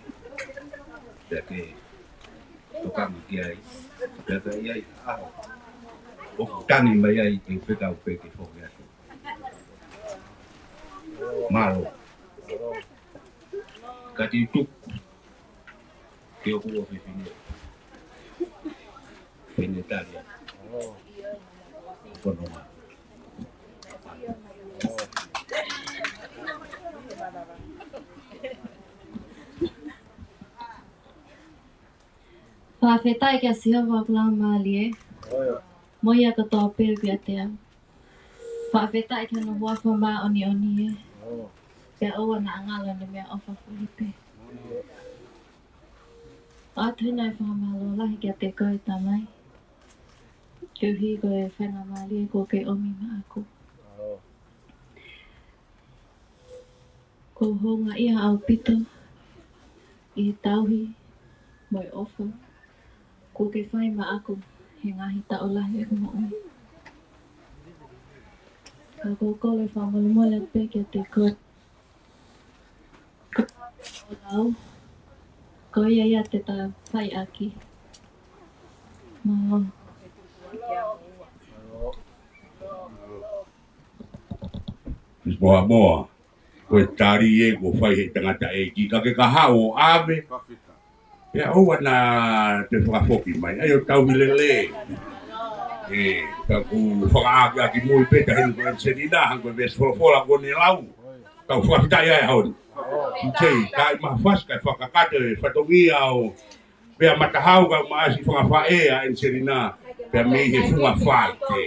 Pea ke tokanga ki ai. Pea ka ʻi ai ha ʻaho ʻoku tangi mai ai, ke u fekau pē ke foki atu. Mālō. Ka te u tuku ke ʻoku ʻo fēfē. Pene talia. Fononga. Fakafetaʻi kia Sihova ʻoku laumālie. Mo ia kotoa pē ʻoku ʻiate au. Fakafetaʻi ki hono huafa māʻoniʻoni ē. Pea ʻoua naʻa ngalo ʻene meʻaʻofa foʻi pē. ʻOatu heni ʻa e fakamālō lahi kiate koe Tamai. Koeʻuhi ko e faingamālie kuo ke ʻomi maʻaku. Ko e houngaʻia ʻaupito ʻi he tauhi mo e ʻofa kuo ke fai maʻaku he ngaahi taʻu lahi ʻeku moʻui. Ka ʻoku ou kole fakamolemole pē kiate koe. Ko lau. Ko ia ia te ta fai ʻaki. Mālō. Miss Moamoa, ko e tali ē kuo fai he tangataʻeiki, ka ke ka haʻu ʻo ʻave. Pea ʻoua naʻa te fakafoki mai. ʻAi ʻo tauhi lelei. Ē, pea ʻoku fakaʻakiʻakimui pē taʻahine ko ʻEniselina, hangē ko e veesi folofola kuo ne lau. Tau fakafetaʻi ai ʻaho ni. Sei, ka ʻi mahafasi, ka e fakakakato e fatongia ʻo Pea Matahau ka maʻasi fanga faʻē ʻa ʻEniselina, pea mei he funga fai ke.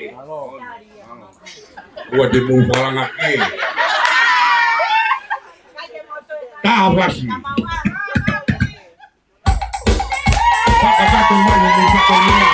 ʻOua te mou fakalanga ke. Taha fasi. Fakakakato mai he fatongia.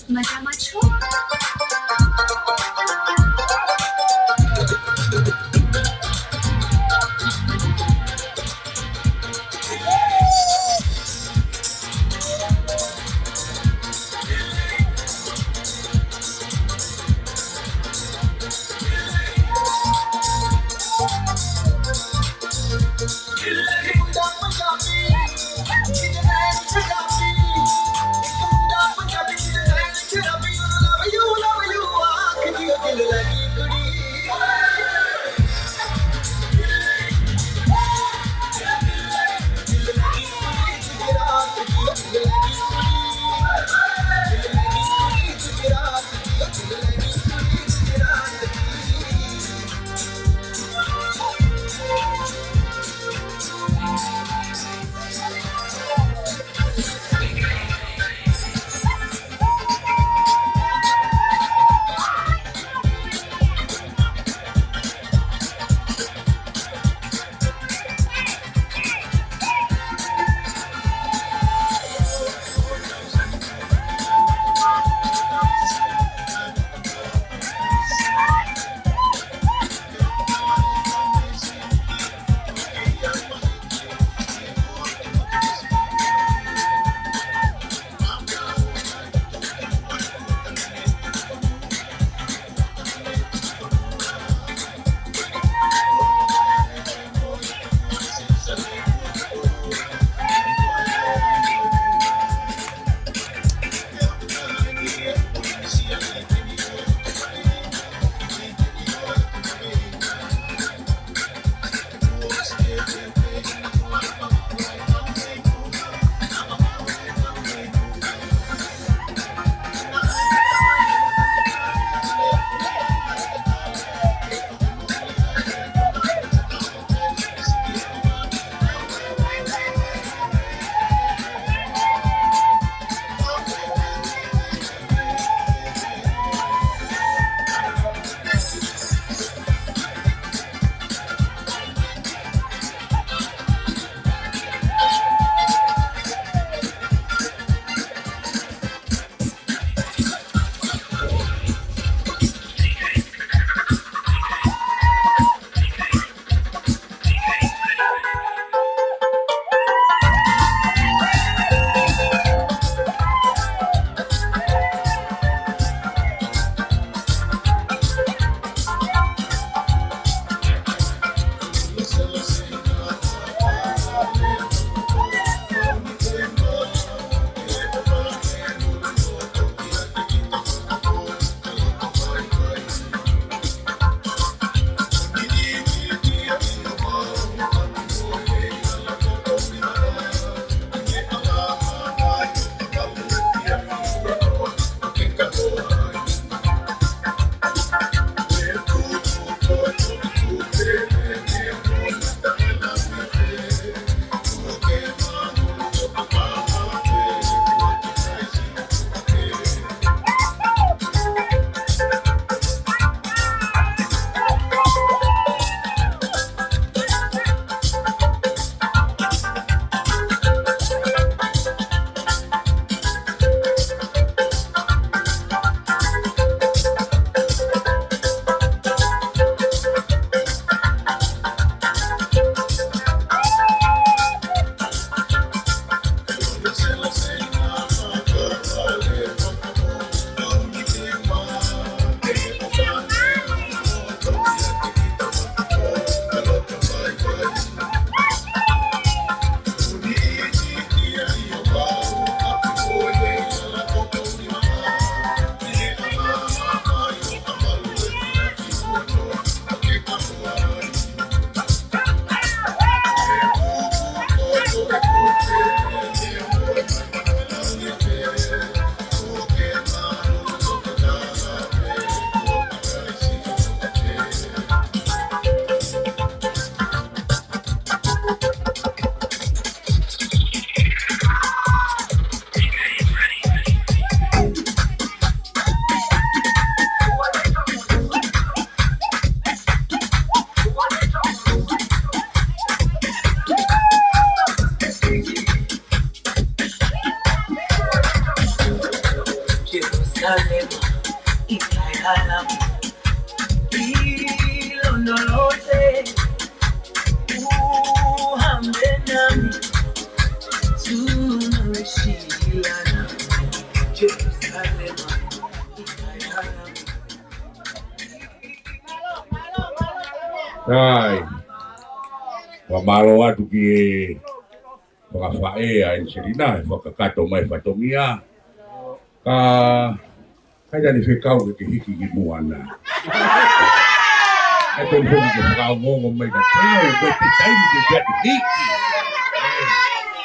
Macha macho. Yerusalema, ʻikai hala. Pilo no lose, uhambe nami, suna resilana. Yerusalema, ʻikai hala. ʻAi. Fakamālō atu ki he fakafaʻē ʻa ʻEniselina, he fakakakato mai fatongia. Ka, ʻikai te ne fekau ke ke hiki ki muʻa na. ʻIkai te ne foki ke fakaongoongo mai ka te au, ko e pē taimi ke ke hiki.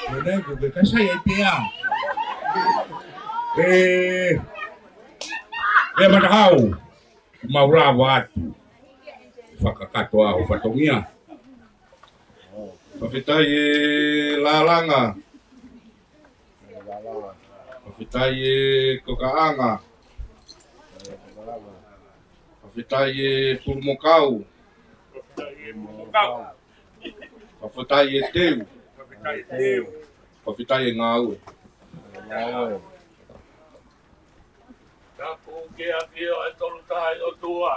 Ko ʻene ko ke kasai ai pea. ʻE, ʻe Matahau, mau lava atu. Fakakakato ʻa ho fatongia. Fakafetaʻi e Lalanga. Fakafetaʻi e Kokaʻanga. Fakafetaʻi e Pulumokau. Fakafetaʻi e Teu. Fakafetaʻi e Ngāue. Tapu ki he ʻafio ʻa e Tolu Tahaʻi ʻOtua.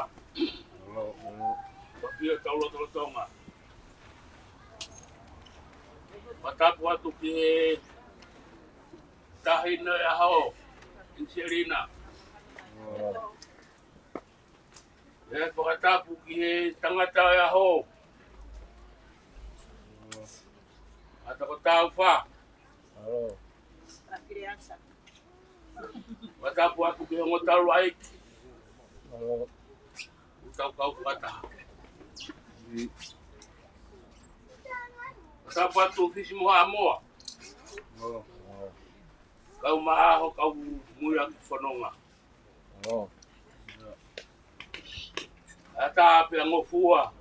ʻAfio ʻi hotau lotolotonga. Fakatapu atu ki he Taʻahine ʻo e ʻAho, ʻEniselina. ʻE fakatapu ki he Tangata ʻo e ʻAho, ʻa Tokotā Ufa. Fakatapu atu ki he ongo taulaʻeiki. ʻOku tau kau fakataha. Fakatapu atu Fisi mo Haʻamoa. Kau Maʻaho, kau Muiaki Fononga. ʻAtā pea ngofua.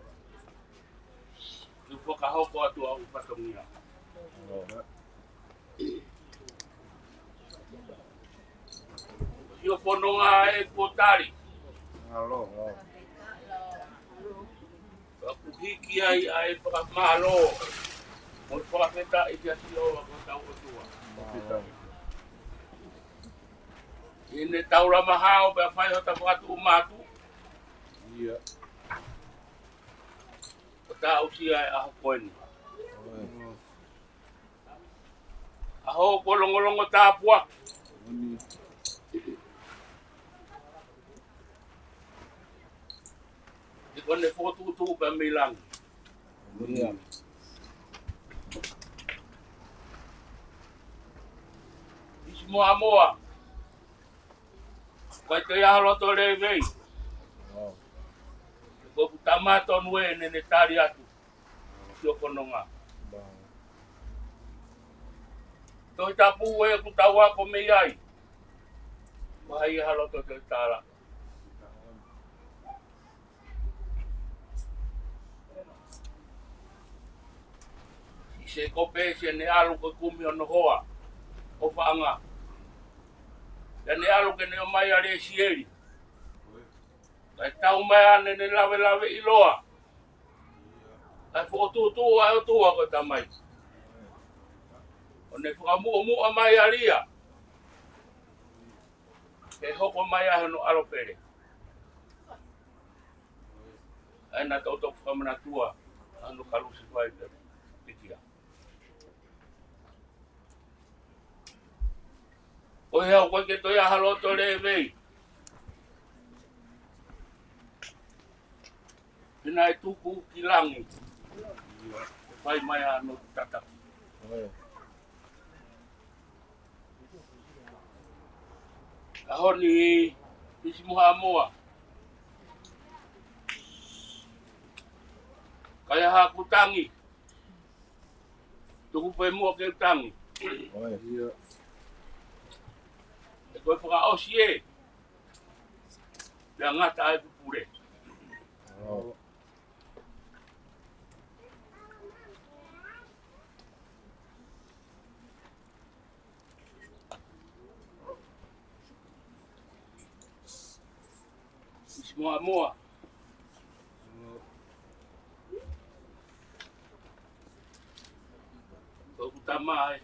Ke fakahoko atu ʻa e fatongia. Sio Fononga ʻe Potali. Ka ʻoku hiki ai ʻa e fakamālō mo e fakafetaʻi kia Sihova ko hotau ʻOtua. ʻI heʻene taulama hao pea fai hota fakatuʻu matu. ʻO tausia e ʻaho ko eni. ʻAho ko e longolongo tāpuaki. He ko ʻene fokotuʻutuʻu pē mei langi. Fisi mo Haʻamoa. Ko e te ia halo to levei. Ko ʻeku tama tonu ē ne ne tali atu. Sio Fononga. Tohi Tapu ē ʻoku tau ako mei ai. Ko hai ʻe halo to te tala. ʻI Sēkope, ʻi heʻene ʻalu ko e kumi hono hoa ʻo Faʻanga. Pea ne ʻalu ke ne ʻomai ʻa Lesieli. Kae tau mai ʻa ʻene ne lavelaveʻiloa. Kae fokotuʻutuʻu ʻa e ʻOtua ko e Tamai. ʻO ne fakamuʻomuʻa mai ʻa Lia. Ke hoko mai ʻa hono ʻAlo pele. ʻA ena tau toki fakamanatua, ʻa hono kalusefai pea pikia. Ko e hau ko e ke toi ʻa halo to levei. Pina e tuku ki langi. Fai mai ʻa hono tataki. ʻAho ni Fisi mo Haʻamoa. Kae ʻaha ʻoku tangi. Tuku pē muʻa ke u tangi. ʻE ko e fakaʻosi ē. Pea ngata ai ʻeku pule. Fisi mo Haʻamoa. Ko ʻeku tama ē.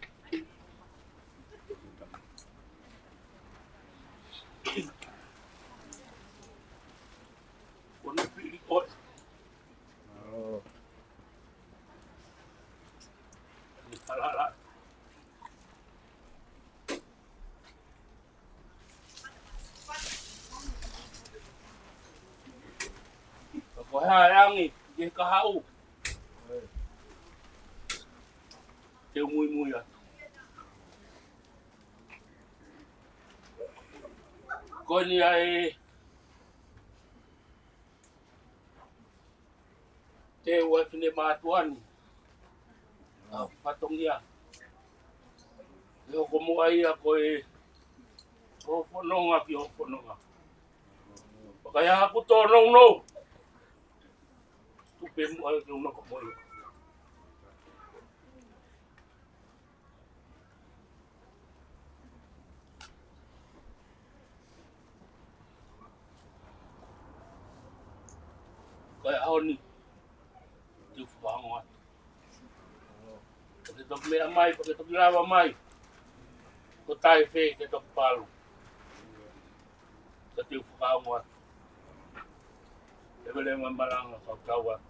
Ko e hā e angi ki he kahaʻu? Te u muimui atu. Ko eni ʻa e teu ʻa e finemātuʻa ni, ʻa Fatongia. ʻE hoko muʻa ia ko e, ko e fononga ki he fononga. Pea ka ʻi ai haʻaku tōnounou, tuku pē muʻa ke u nofo mo ia. Ko e ʻaho ni, te u fakaongo atu. Pea ke toki meʻa mai, pea ke toki lava mai. Ko tai fē ke toki palu. Ka te u fakaongo atu. Te vele ma malanga kau kau atu.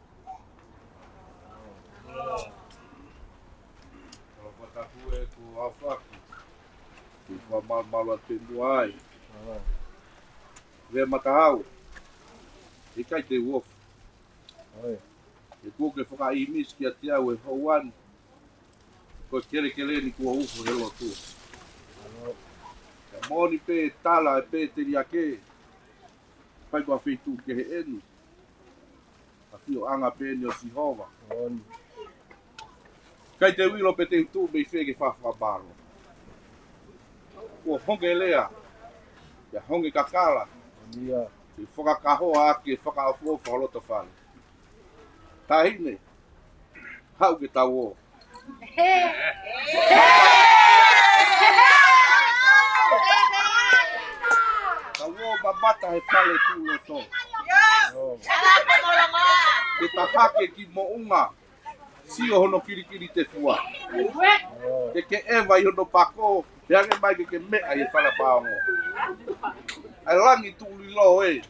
Kau fakatapu e ku afaki. Ku fa ma malu atu muai. Lea Matahau. ʻIkai te u ofi. ʻE kuo ke fakaʻimisi kiate au e houa ni. Ko e kelekele ni kuo ufu he lotu. Ka moʻoni pē tala ʻe Peteli ake. Fai ko ha feituʻu kehe eni. Ka fio anga pē eni ʻo Sihova. ʻIkai te u ʻilo pe te u tuʻu mei fē ke fakamālō. Kuo honge lea. Pea honge kakala. Ke fakakahoa ake fakaʻofoʻofa ho loto fale. Taʻahine, haʻu ke tau ō. Tau ō mamata he fale tuʻu loto. Ke ta hake ki Moʻunga, sio hono kilikili tefua. Ke ke ʻeva ʻi hono pako, pea ke mai ke ke meʻa ʻi he fale paongo. ʻAi langi tuʻu lilo e.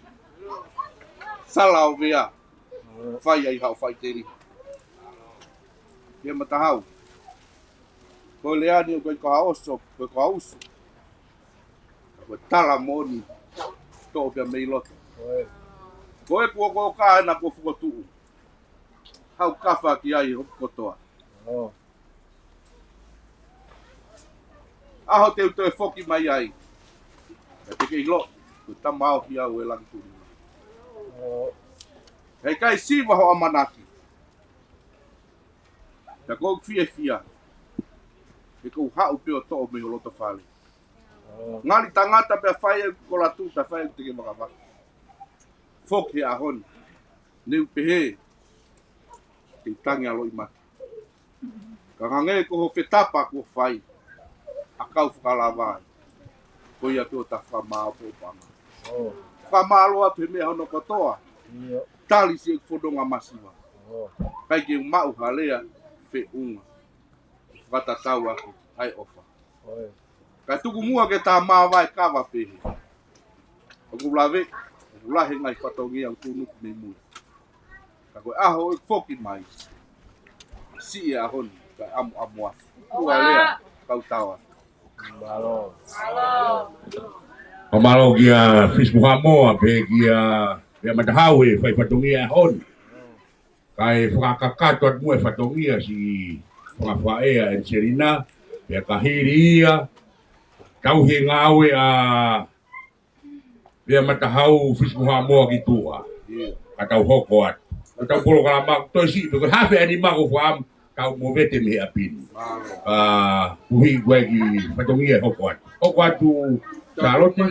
Sala ʻo vea. Fai ai haʻo faʻiteliha. Lea Matahau. Ko e lea ni ʻoku ʻikai ko ha oso, ko e ko ha usu. Ko e tala moʻoni. Toʻo pea mei loto. Ko e kuo ko ka ena kuo fuko tuʻu. Haʻu kafa ki ai hoku kotoa. ʻAho te u toe foki mai ai. Ka te ke ʻilo, ko e tama au ki au e langi tuʻu. He ʻikai siva ho ʻamanaki. Ka ko u fiefia. He ko u haʻu pē ʻo toʻo mei ho loto fale. Ngali tangata pea fai e kolatu, pea fai e te ke makavaka. Foki he ʻaho ni. Ne u pehē. Te u tangi ʻa loʻimata. Ka hangē ko ho fetapa kuo fai, ʻa kau fakalava ai. Ko ia ke ʻo ta fakamāʻopoʻopo ʻanga. Fakamālō atu he meʻa hono kotoa. Tali siʻeku fononga masiva. ʻIkai ke u maʻu ha lea feʻunga. Fakatatau ʻaki ʻa e ʻofa. Ka tuku muʻa ke ta māvae kava pehē. ʻOku lave, ʻoku lahi e ngaahi fatongia ʻoku tuʻunuku mei mui. Ka ko e ʻaho ʻe foki mai. Siʻi e ʻaho ni, ka ʻamuʻamu atu. Ua lea, kau tawa. ʻO mālō kia Fisimuhamoa, pehē kia Lea Matahau he fai fatongia ʻaho ni. Kae fakakakato atu muʻa e fatongia siʻi fanga faʻē ʻa ʻEniselina, pea ka hili ia, tau he ngāue ʻa Lea Matahau Fisimuhamoa ki tuʻa. Ka tau hoko atu. Ko tau polokalama, toe siʻi, pe ko e hā fē ʻa e nima ko fam, tau movete mei he ʻapi ni. Ka, kuhi kua ki fatongia hoko atu. Hoko atu, Sālote,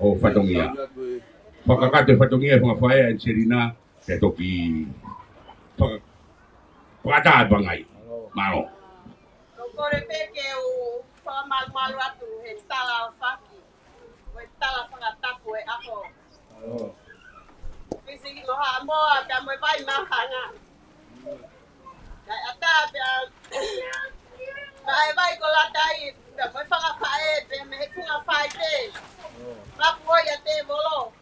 ʻo fatongia. Fakakakato e fatongia fanga faʻē ʻa ʻEniselina, Te toki faka-, fakataha e pangai. Mālō. Ko u kole pē ke u fakamalumalu atu he tala ʻo faki. Ko e tala fakatapu e ʻaho. Mālō. Fisimuhamoa pea mo e vai mahanga. Kae ʻatā pea, kae vai ko Latai, pea mo e fanga faʻē, pea mei he fanga faʻē. Mapu ʻo ia te volo.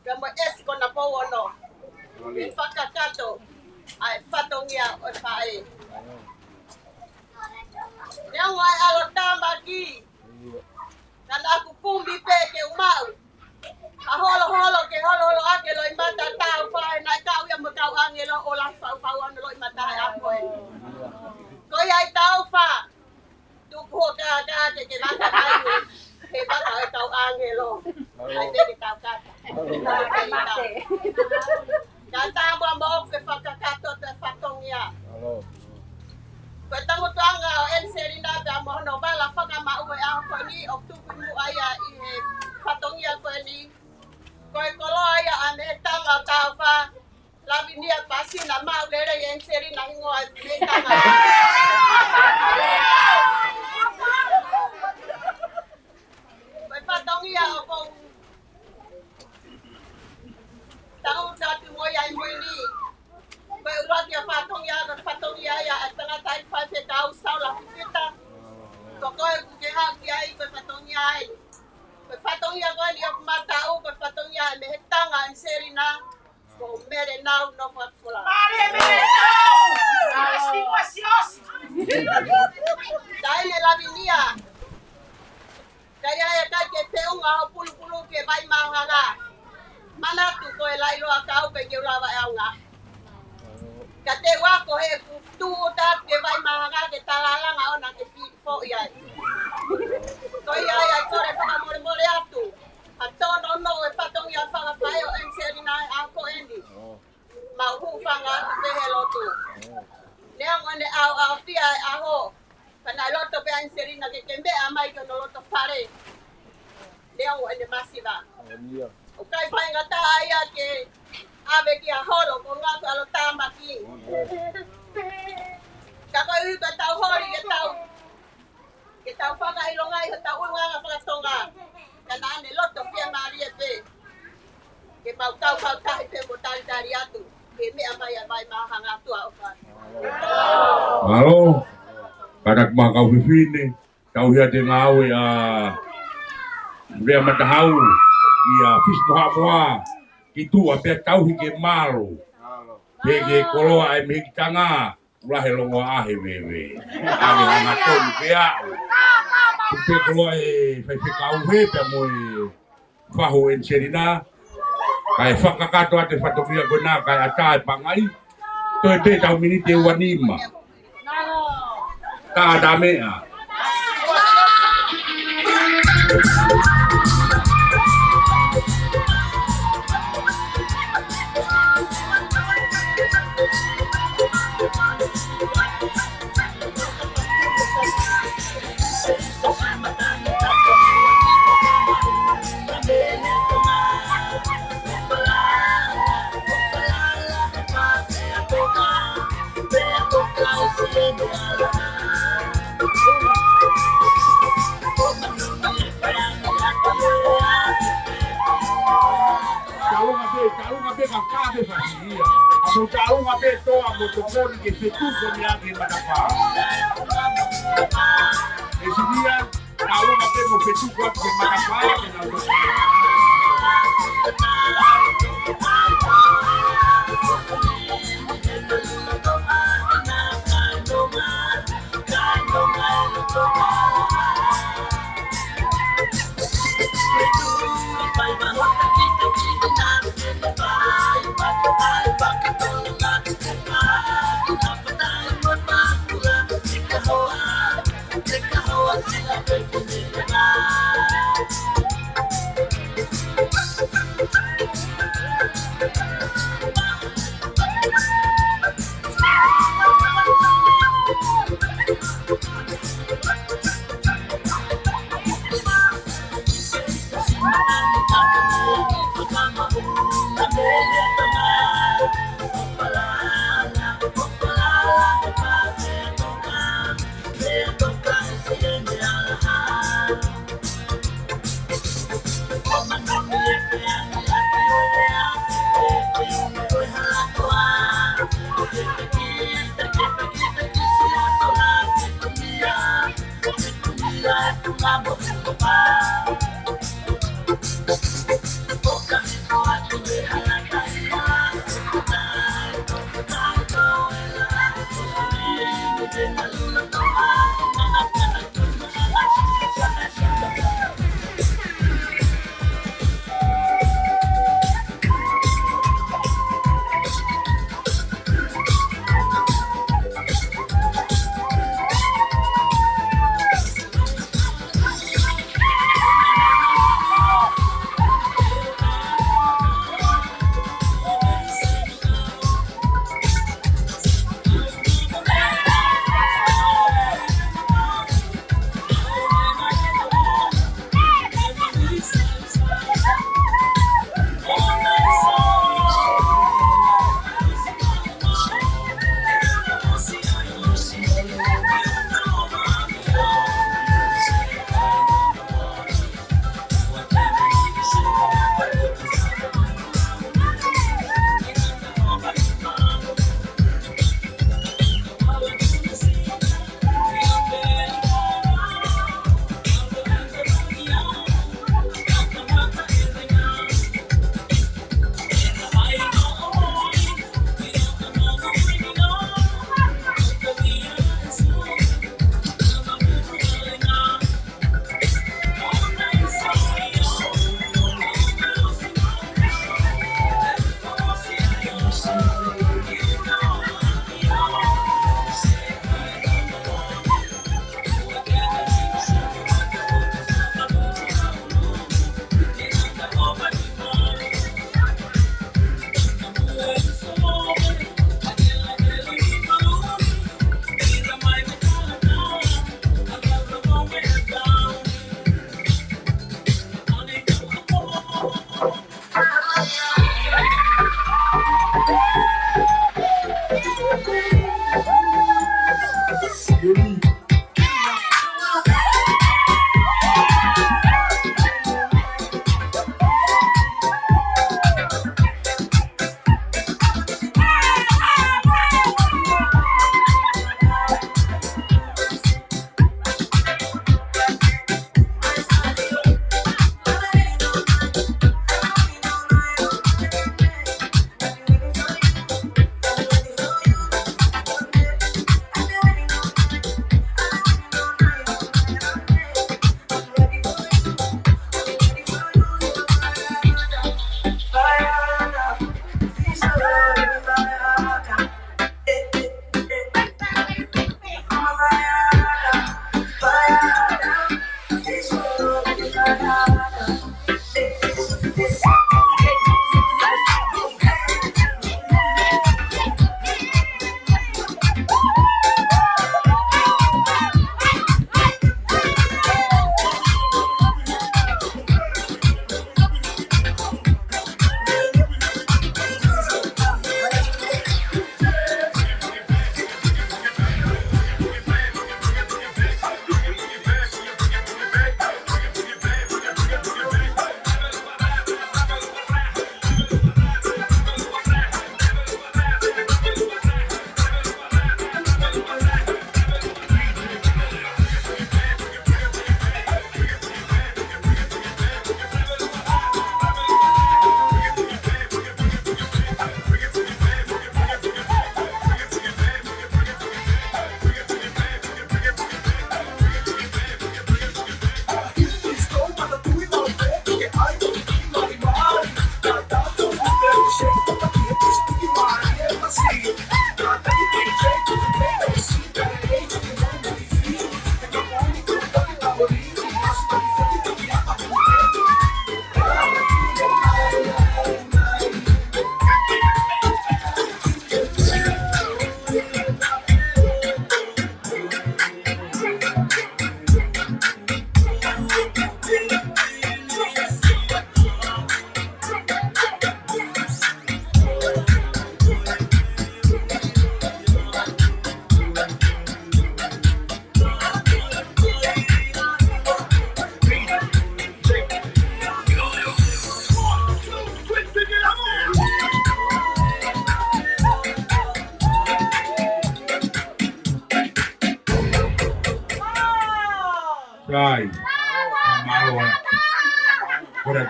Pea mo e ʻesi ko na pou ono. Ke fakakakato ʻa e fatongia ʻo e faʻē. Neongo ʻa e ʻalotāmaki. Ka naʻa ku kumi pē ke u maʻu ha holoholo ke holoholo ʻaki e loʻimata ʻo e faʻē naʻe kau ia mo Mālō. Hai pē ke tau kata. Mālō. Mālō. Kātaki muʻa moʻoku ke fakakakato atu e fatongia. Mālō. Ko e tangutuʻanga ʻo ʻEniselina pea mo hono vala fakamaʻu he ʻaho ko eni ʻoku tuku muʻa ia ʻi he fatongia ko eni. Ko e koloa ia ʻa Mehetanga ʻo Taufa, Lavinia Pasina, maʻu lelei ʻEniselina hingoa ʻa Mehetanga. Ko e fatongia ʻoku ou tangutu atu mo ia ʻi mui ni. Ko e ʻuluaki ʻa e fatongia, ko e fatongia ia ʻa e tangataʻeiki faifekau Saula Fifita. Ko koe ʻoku ke haʻu ki ai, ko e fatongia ia. Ko e fatongia ko eni ʻoku mataʻu, ko e fatongia ʻa Mehetanga ʻEniselina. Ko Mele Nau Nofoʻakifolau. Male Mele Nau! Osi, osi, osi! Taʻahine Lavinia. Ka ʻi ai e kai ke feʻunga hoʻo pulupulu ki he Vai Māhanga, manatu ko e laʻiloa kau pē ke u lava ʻe au ngā. Ka te u ako he ʻoku tuʻu atu ki he Vai Māhanga ke talalanga ʻona ke fi-, foʻi ai. Ko ia ai kole fakamolemole atu. ʻA tōnounou e fatongia fakafaʻeʻi ʻo ʻEniselina he ʻaho ko eni. Mau hūfanga atu pē he lotu. Neongo ʻene ʻaoʻaofia e ʻaho, ka naʻe loto pē ʻa ʻEniselina ke ke meʻa mai ki hono loto fale. Neongo ʻene masiva. ʻOku ʻikai faingataʻa ia ke ʻave ki ha holo ko ngā ko ʻalo tāmaki. Ka koeʻuhi ko e tau holi ke tau ke tau fakaʻilongaʻi hotau ʻulungaanga faka-Tonga. Ka naʻa ne loto fiemālie pē ke mau kau kautahi pē mo talitali atu ke meʻa mai ʻa Vai Māhanga, ʻOtua ʻofa. Mālō. Kātaki muʻa kau fefine, tauhi atu e ngāue ʻa Vea Matahau, ʻia Fisi mo Haʻamoa, ki tuʻa pea tauhi ke mālō. Pea ke koloa e Mehekitanga, ula he longoaʻa he veve. ʻAve hangatonu pē au. Pea koloa e faifekau he pea mo e fahu ʻEniselina. Kae fakakakato atu e fatongia ko ena, kae ʻatā e pangai. Toe pē tau miniti ʻe ua nima. Ka ta meʻa. Taʻalonga pē, taʻalonga pē ka ka pē fasi ia. ʻA mo taʻalonga pē toa mo tokoni ke fetuku mei he matapā. ʻE Silia, taʻalonga pē mo fetuku atu ke matapā, ke nau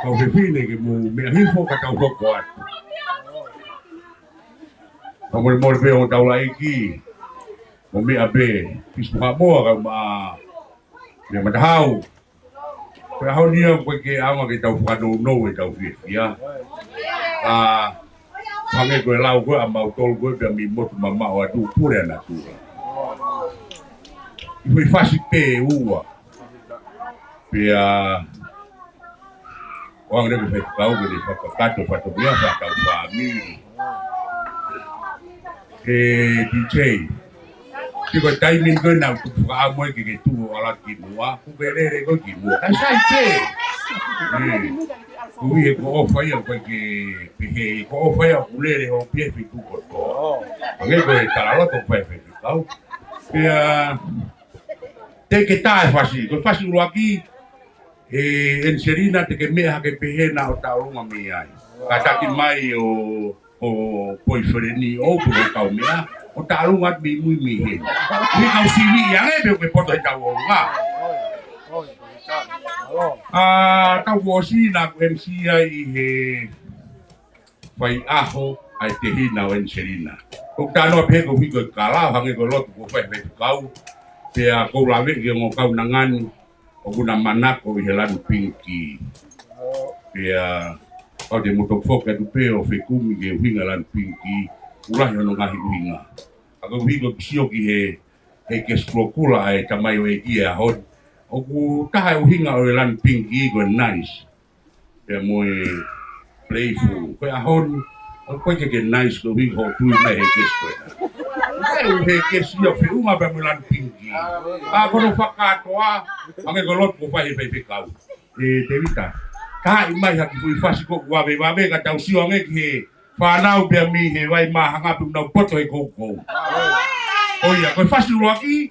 Kau fefine ke mou meʻa hifo ka tau hoko atu. Ka mole mole pē ʻo tau laiki. Mo meʻa pē, Fisi mo Haʻamoa kae ʻumaʻā Meʻa Matahau. Ko e ʻaho ni ʻoku ʻikai ke ʻaonga ke tau fakanounou ʻetau fiefia. ʻA, hangē ko e lau ko ē ʻa mautolu ko ē pea mei motu mamaʻo atu pule ana tua. ʻI he foʻi fasi pē ua. Pea ʻoange leva ki he faifekau ke ne fakakakato e fatongia fakafāmili. ʻE D J, ko e taimi ni ko ē naʻa ku fakaʻamu ai ke ke tuʻu ʻo ʻalu ki muʻa, kuo ke lele koe ki muʻa. Kae sai pē. ʻE, ko e ʻuhi he ko e ʻofa ia, ʻoku ʻikai ke pehē, ko e ʻofa ia ʻoku lele hoʻo pē he feituʻu kotoa. Hangē ko e talaloto ʻoku fai ʻe he faifekau. Pea, te ke tā e fasi, ko e fasi ʻuluaki, ʻe ʻEniselina, te ke meʻa hake pē hena ʻo taʻolunga mei ai. Kātaki mai ʻo, ʻo poifeleni ʻoʻou pe ko e kaumeʻa, ʻo taʻolunga atu mei mui mei heni. Mei kau sivi ia, hangē pē ʻoku ke poto he tau ʻolunga. ʻA, tau kuo ʻosi naʻa ku M C ai ʻi he fai ʻaho ʻa e tehina ʻo ʻEniselina. ʻOku talanoa pē he ko e hiko e kala, hangē ko e lotu kuo fai ʻe he faifekau. Pea ʻoku ou laveʻi ki he ongo kaunanga ni, ʻoku na manako ʻi he lanu pingikī. Pea, ʻoku ou te mutoki foki atu pē ʻo fekumi ki he ʻuhinga lanu pingikī, ʻoku lahi hono ngaahi ʻuhinga. ʻA ko e hiko ʻeku sio ki he, he kesi kulokula ʻa e tamaioʻeiki he ʻaho ni. ʻOku taha e ʻuhinga ʻo e lanu pingikī ko e nice. Pea mo e playful. Ko e ʻaho ni, ʻoku ʻikai ke nice ko e ʻuhi hoʻo tui mai he kesi ko ē. ʻIkai ʻuhi he kesi ia feʻunga pea mo e lanu pingikī. ʻA ko hono fakakātoa, hangē ko e lotu kuo fai ʻe he faifekau. ʻE Tēvita, ka haʻi mai ha kiʻi foʻi fasi ko ē ʻoku vave vave ka tau sio ange ki he fānau pea mei he vai māhanga pē ʻoku nau poto he koukou. ʻO ia, ko e fasi ʻuluaki,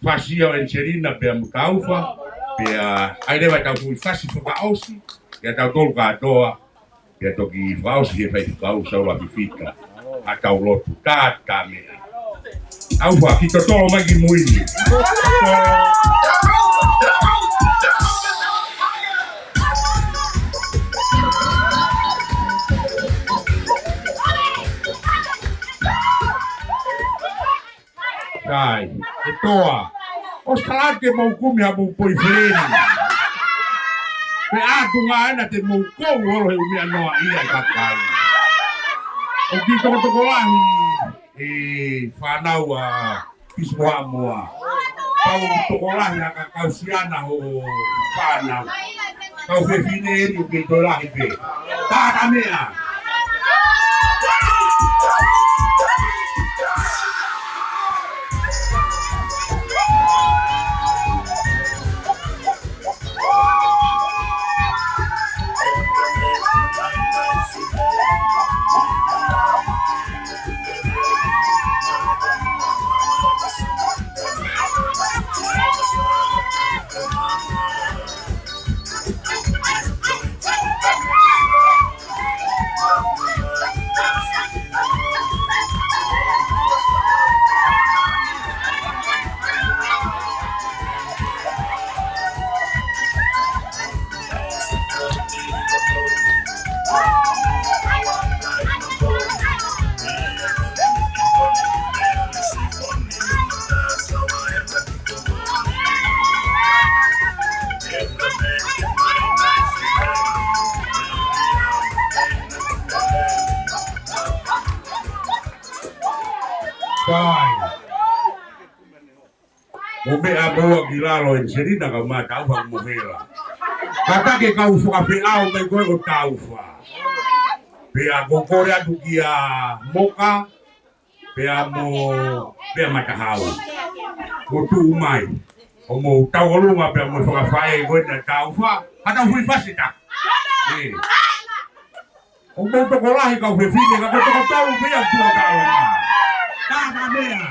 fasi ia ʻo ʻEniselina pea mo Taufa, pea ʻai leva ʻetau foʻi fasi fakaʻosi, ʻia tautolu kātoa, pea toki fakaʻosi ʻe he faifekau Saula Fifita, ʻa ʻetau lotu, tā, tā meʻa. Taufa, kiʻi totolo mai ki mui ni. Kai, e toa. ʻOsi kalake mou kumi ha mou poifileni. Pe ʻatu ngā ena te mou kou holo he ʻumea noa ia e kakai. ʻOku kiʻi tokotokolahi e fānau ʻa Fisi mo Haʻamoa. Pau tokolahi ha kakau siana hoʻo fānau. Kau fefine eni ʻoku kei toe lahi pē. Tā ka meʻa. Kai. Mo meʻa mo ua ki lalo ʻEniselina kae ʻumaʻā Taufa mo Hela. Kātaki e kau fakafeʻao mai ko ē ʻo Taufa. Pea ʻoku ou kole atu kia Moka, pea mo, pea Matahau. Mou tuʻu mai. ʻO mou tauʻolunga pea mo e fakafaʻē ko ena ʻa Taufa. Ka tau fuli fasi ta. ʻE. ʻOku mou tokolahi kau fefine, ka ko e toko tolu pē ia ʻoku tuʻu ʻo taʻolunga. Tā ka meʻa.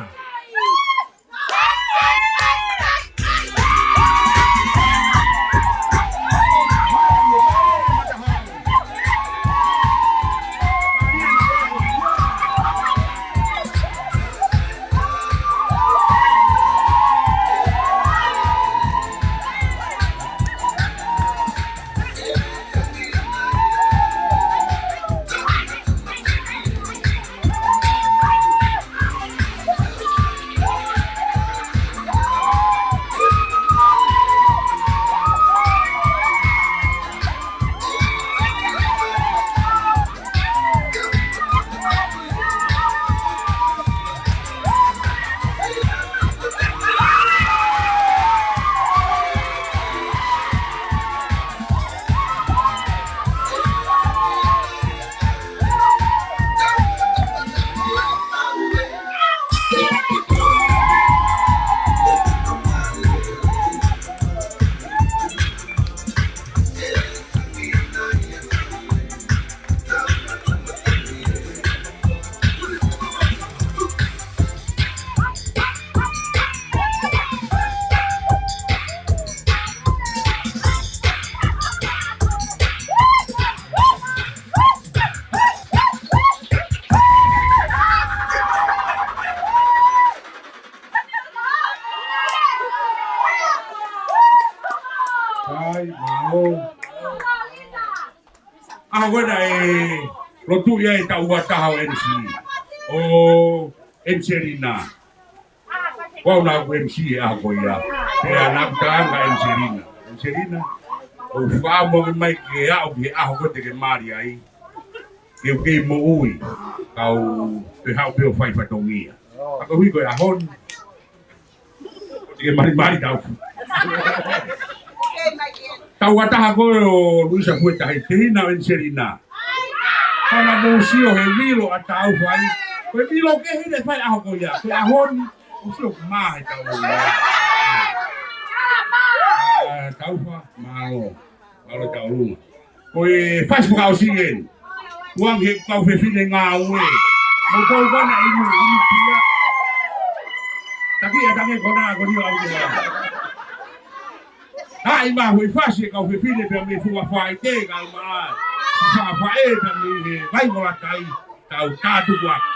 ʻAho ko ē naʻe lotu ia ʻi he taʻu ua taha ʻo M C, ʻo Angelina. Ko au naʻa ku M C he ʻaho ko ia. Pea naʻa ku talaange kia Angelina, Angelina, ʻoku ou fakaʻamu ange mai ke aʻu ki he ʻaho ko ē te ke mali ai, ke u kei moʻui, kau toe haʻu pē ʻo fai fatongia. Ka koeʻuhi ko e ʻaho ni, te ke malimali Taufa. Taʻu ua taha ko ē ʻo Luisa Fuetahi, tehina ʻo Angelina. Pea naʻa mou sio he vilo ʻa Taufa ai. Ko e vilo kehe naʻe fai he ʻaho ko ia. Ko e ʻaho ni, mou sio ki he mā he tau ia. ʻA, Taufa, mālō. Mālō e tauʻolunga. Ko e fasi fakaʻosi eni. Tukuange ki he kau fefine ngāue. Mo tau kana inu, inu pia. Taki ʻa tange kona ko ni au te. Haʻi mā hui fasi e kau fefine pea mei he funga faite kau mā. Funga faite mei he vai mola kai. Tau kātuku atu.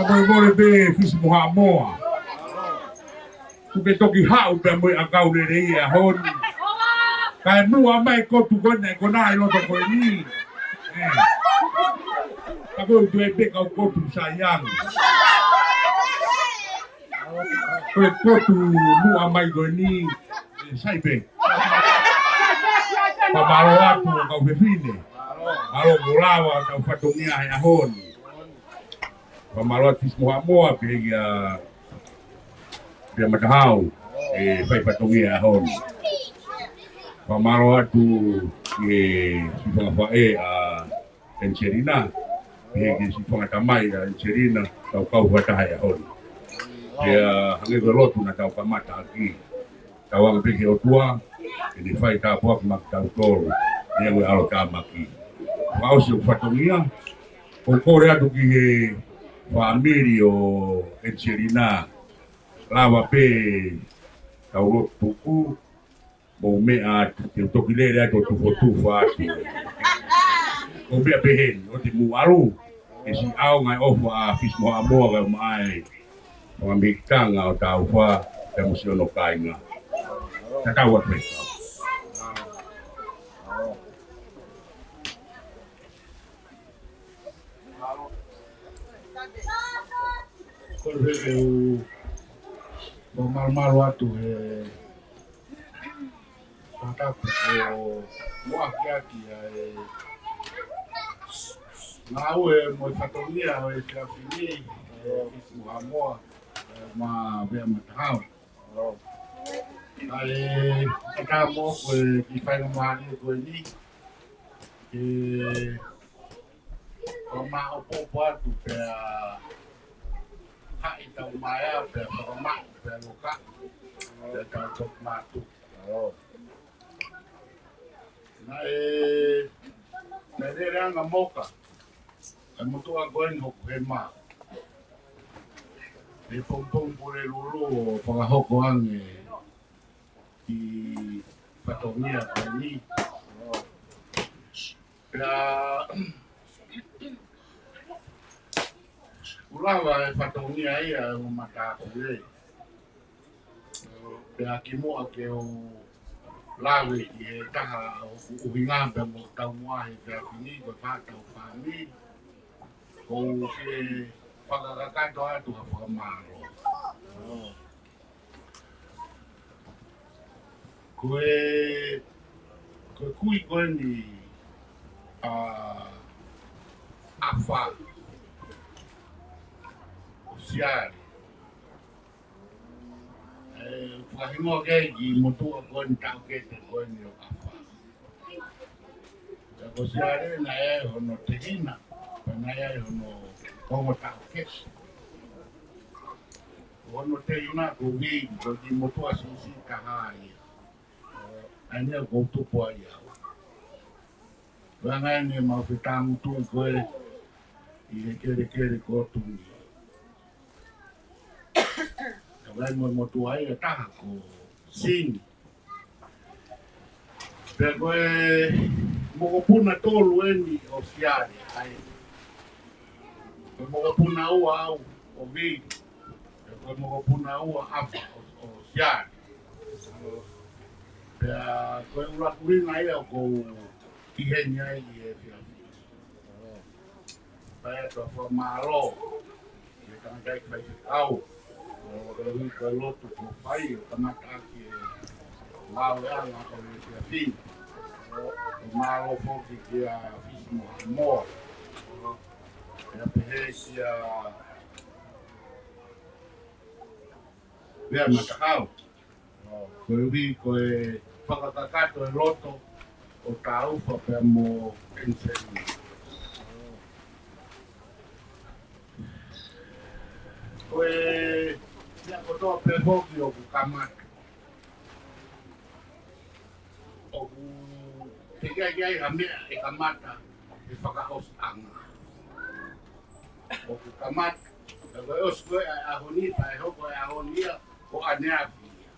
Ka molemole pē Fisi mo Haʻamoa. Kuo ke toki haʻu pea mo e ʻakau lelei he ʻaho ni. Kae muʻa mai e kotu ko ena ʻe kona ʻi loto ko eni. ʻE. Ka ko e toe pē kau kotu sai ange. Ko e kotu muʻa mai ko eni. ʻE, sai pē. Fakamālō atu kau fefine. Mālō kuo lava ʻetau fatongia he ʻaho ni. Fakamālō atu Fisi mo Haʻamoa pea kia Pea Matahau, ʻe fai fatongia he ʻaho ni. Fakamālō atu ki he siʻi fanga faʻē ʻa Angelina, pea ki he siʻi fanga tamai ʻa Angelina, tau kau fakataha he ʻaho ni. Pea hangē ko e lotu naʻa tau kamata ʻaki. Tauange pē ki he ʻOtua, ke ne fai tāpuaki maʻa kitautolu, neongo e ʻalotāmaki. Fakaʻosi hoku fatongia, ʻoku ou kole atu ki he fāmili ʻo Angelina, lava pē tau lotu tuku, mou meʻa atu, te u toki lele atu ʻo tufotufa atu. Mou meʻa pē heni, ʻoua te mou ʻalu, ke siʻi ʻaonga e ʻofa ʻa Fisi mo Haʻamoa kae ʻumaʻā e fanga mehikitanga ʻo Taufa, pea mo siʻono kāinga. Tatau atu pē. Ko e feʻeu mo malumalu atu he fakatapu ko muʻaki ʻaki ʻa e ngāue mo e fatongia ʻo e efiafi ni, ʻe Fisi mo Haʻamoa, ʻe, mo Pea Matahau. ʻA e, ʻe ka mo ko e kiʻi faingamālie ko eni, ke fakamāʻopoʻopo atu pea haʻi tau maea pea fakamaʻu pea loka pea tau toki mātuku. Naʻe, naʻe lele ange ʻa Moka, ʻa e motuʻa ko eni hoku hema. ʻI he pongipongi Pulelulu ʻo fakahoko ange e fatongia ko eni. Pea, kuo lava e fatongia ia ʻo matāpule. Pea kimuʻa ke u lave ki he taha ʻoku ʻuhinga pea mo e taumuʻa he efiafi ni, ko e faʻa tau fāmili. ʻOku ou fakakakato atu ha fakamālō. Ko e, ko e kui ko eni ʻa ʻAfa ʻo Siale. ʻE, fakahingoa ki ai ki he motuʻa ko eni taʻokete ko eni ʻo ʻAfa. Pea ko Siale naʻe ʻi ai hono tehina, pea naʻe ʻi ai hono ongo taʻokete. Ko hono tehina ko Vili, ko e kiʻi motuʻa siʻisiʻi taha ia. ʻA ia ʻoku ou tupu ai au. Ko e anga eni ʻemau fetāngutuʻi ko ē ʻi he kelekele ko Tumi. Ka ʻi ai mo e motuʻa ia ʻe taha ko Sini. Pea ko e mokopuna tolu eni ʻo Siale ai. Ko e mokopuna ua au ʻo Vili. Pea ko e mokopuna ua ʻAfa ʻo, ʻo Siale. Pea ko e ʻuluaki ʻuhinga ia ʻoku ou ʻi heni ai ʻi he efiafi ni. Pea ʻoku ou fakamālō ki he tangataʻeiki faifekau. ʻO e ui ko e lotu ko fai, ʻo kamata ʻaki e ngāueʻanga ʻo e efiafi ni. ʻO mālō foki kia Fisi mo Haʻamoa. Pea pehē kia Vea Matakau. Ko e ui ko e fakakakato e loto ʻo Taufa pea mo Peniseli. Ko e meʻa kotoa pē foki ʻoku kamata. ʻOku teʻeki ai ha meʻa ʻe kamata he fakaʻosiʻanga. ʻOku kamata, pea ko e ʻosi ko ē ʻa e ʻaho ni, pea ʻe hoko e ʻaho ni ia ko ʻaneafi ia.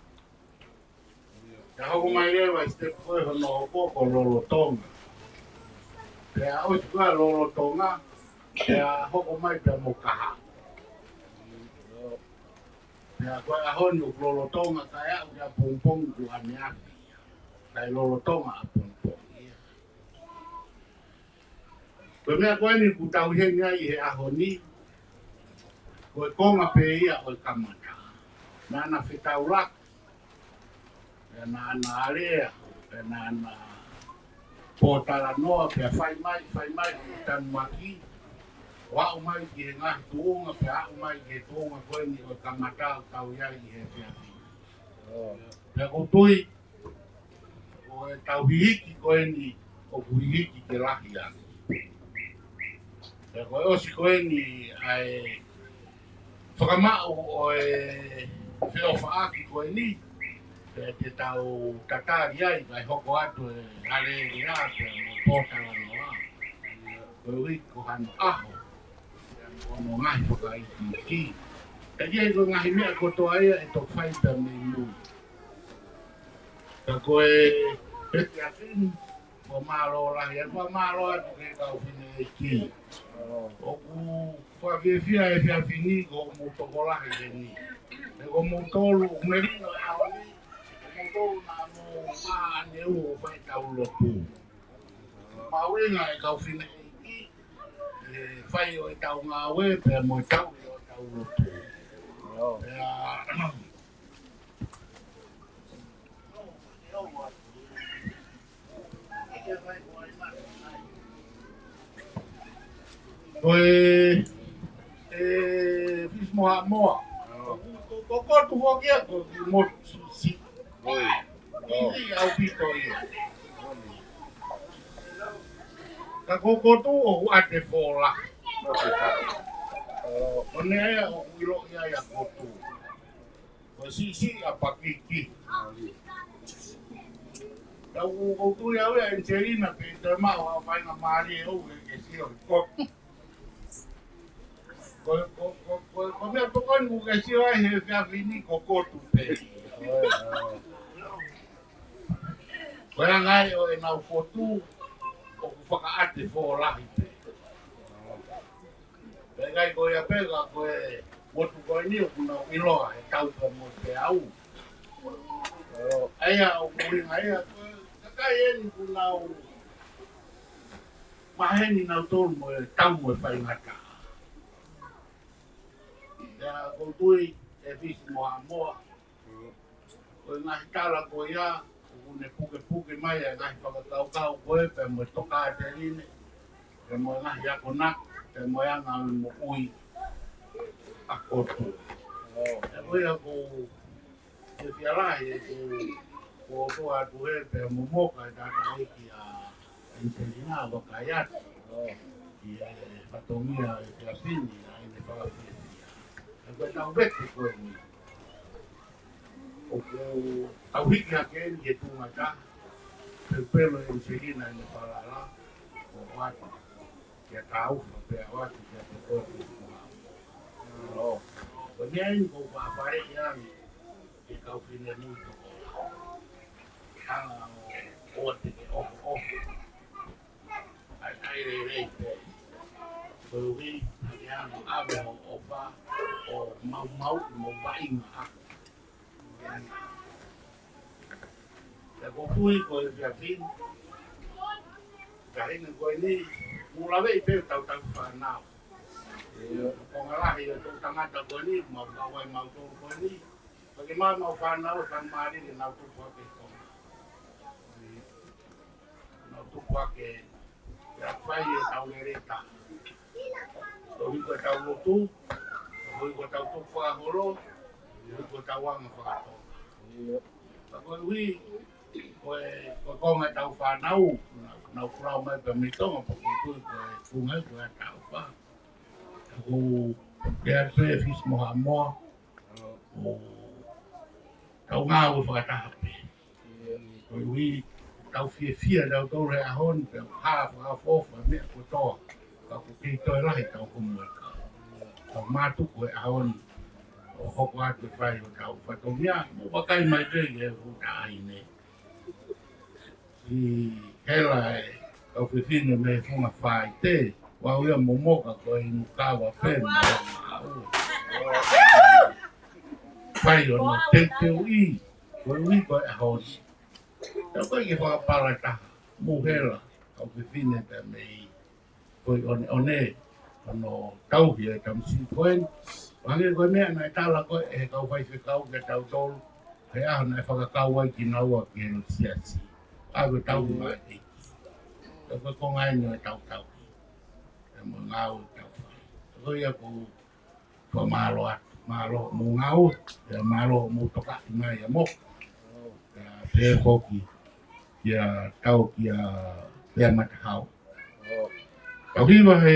Pea hoko mai leva e step ko ē hono hoko ko lolotonga. Pea ʻosi ko ē lolotonga, pea hoko mai pea mo kahaʻu. Pea ko e ʻaho ni ʻoku lolotonga kae aʻu ki ʻapongipongi ko ʻaneafi ia. Kae lolotonga ʻapongipongi ia. Ko e meʻa ko eni ʻoku tau ʻi heni ai he ʻaho ni, ko e konga pē ia ʻo e kamata. Naʻa na fetaulaki, pea naʻa na alea, pea naʻa na pōtalanoa, pea fai mai, fai mai, ʻo tanumaki, ʻo aʻu mai ki he ngaahi tuʻunga, pea aʻu mai ki he tuʻunga ko eni ʻo e kamata ʻoku tau ʻi ai ʻi he efiafi ni. Pea ʻoku ou tui, ko e tau hihiki ko eni ʻoku hihiki ke lahi ange. Pea ko e ʻosi ko eni ʻa e fakamaʻu ʻo e feʻofaʻaki ko eni, pea te tau tatali ai, kae hoko atu e alēlia, pea mo e pōtalanoa. Ko e uike ko hono ʻaho. Ko hono ngaahi fakaʻikiiki. Ka ʻi ai ko e ngaahi meʻa kotoa ia ʻe toki fai pea mei mui. Ka ko e, e efiafi ni, ʻoku mālō lahi, ʻoku mālō atu ki he kau fineʻeiki. ʻOku fakafiefia e efiafi ni ko hoʻomou tokolahi heni. He ko moutolu, melino e ʻaho ni, ko moutolu naʻa mou ʻā ʻaneuhu ʻo fai ʻetau lotu. Mahuʻinga e kau fineʻeiki, ʻi he fai ʻo ʻetau ngāue, pea mo e tauhi ʻo ʻetau lotu. Pea, ko e, e, Fisi mo Haʻamoa. Ko, ko, ko Kotu foki ia, ko e kiʻi motu siʻisiʻi. ʻIo. ʻIo, ʻaupito ia. Ka ko Kotu ʻoku ʻatefōlahi. ʻO, ʻo ne ia ʻoku ʻiloʻi ai ʻa Kotu. Ko e siʻisiʻi ʻa Pakiki. Ka ʻoku ou tui au ia ʻEniselina pe te maʻu ha faingamālie ʻoku ke sio ki Kotu. Ko, ko, ko, ko, ko e meʻa tokoni ʻoku ke sio ai he efiafi ni ko Kotu pē. Ko e anga ia ʻo ʻenau fotu ʻoku fakaʻatefōlahi pē. Pea ʻikai ko ia pē ka ko e motu ko eni ʻoku nau ʻiloa he tau pea mo e peau. ʻA ia ʻoku ʻuhinga ia ko e kakai eni ʻoku nau maheni nautolu mo e tau mo e faingataʻa. Pea ʻoku ou tui ʻe Fisi mo Haʻamoa, ko e ngaahi tala ko ia, ʻoku ne pukepuke mai ʻa e ngaahi fakakaukau ko ē pea mo e tokāteline, pea mo e ngaahi akonaki, pea mo e anga ʻo e moʻui ʻa e ʻOtua. Pea ko ia ʻoku ou fiefia lahi ʻeku ʻoatu atu ē pea mo Moka e tangataʻeiki ʻa ʻEniselina Vakaiatu ki he fatongia ʻo e efiafi ni, ʻa ʻene fakafiefia. Pea ko e tau vete ko eni, ʻoku tau hiki hake eni ki he tuʻunga taha, pea pehē ʻe ʻEniselina ʻene falala, ʻo ʻoatu kia Taufa pea ʻoatu kiate koe Fisi mo Haʻamoa. Ko e meʻa eni ʻoku ou fāfaleʻi ange ki he kau finemui tokolahi. Hanga ʻo ʻoua te ke ʻohoʻoho. ʻAi, ʻai lelei pē. Koeʻuhi, ʻa e anga ʻave hoʻo ʻofa, ʻo maumauʻi mo vaʻinga ʻaki. Pea ʻoku ou tui ko e efiafi ni, ka hina ko eni, mou laveʻi pē ʻetau tauhi fānau. Ko e konga lahi ʻo e toʻu tangata ko eni, mau kau ai mautolu ko eni, pea ke mau, mau fānau, ka mālie ke nau tupu hake ko. Nau tupu hake, pea fai ʻetau lelei taha. Koeʻuhi ko ʻetau lotu, koeʻuhi ko ʻetau tupu fakaholo, koeʻuhi ko ʻetau anga faka-Tonga. Pea koeʻuhi ko e, ko e konga ʻetau fānau, nau, nau folau mai pē mei Tonga, pea ʻoku ou tui ko e tuʻunga ko ē ʻa Taufa. Pea ʻoku ou pehē atu pē Fisi mo Haʻamoa, ʻo tau ngāue fakataha pē. Koeʻuhi, tau fiefia tautolu he ʻaho ni, pea hā fakaʻofoʻofa meʻa kotoa, ka ʻoku kei toe lahi ʻetau homework. Tau mātuku he ʻaho ni, ʻo hoko atu e fai ʻo ʻetau fatongia, mou vakai mai pē ki he fuʻu taʻahine. ʻI hela e kau fefine mei he funga faite, ʻoku ʻi ai mo Moka ko e inu kava pē mo e maʻu. Fai ʻo nau teuteuʻi, koeʻuhi ko e ʻaho ni. Tau kai ke fakapala taha, mou hela, kau fefine pē mei Foʻi ʻOneʻone, hono tauhi e tamasiʻi ko eni. Hangē ko e meʻa naʻe tala ko ē ʻe he kau faifekau kia tautolu, he ʻaho naʻe fakakau ai kinaua ki he siasi. ʻA ko e tauhi mai ʻEiki. Ko e konga eni ʻo e tau tauhi. ʻE mo ngāue tau fai. Ko ia ʻoku ou fakamālō atu. Mālō hoʻomou ngāue. Pea mālō hoʻomou tokaʻi mai ʻa Moka. Pea pehē foki kia Tau, kia Pea Matahau. Tau hiva he,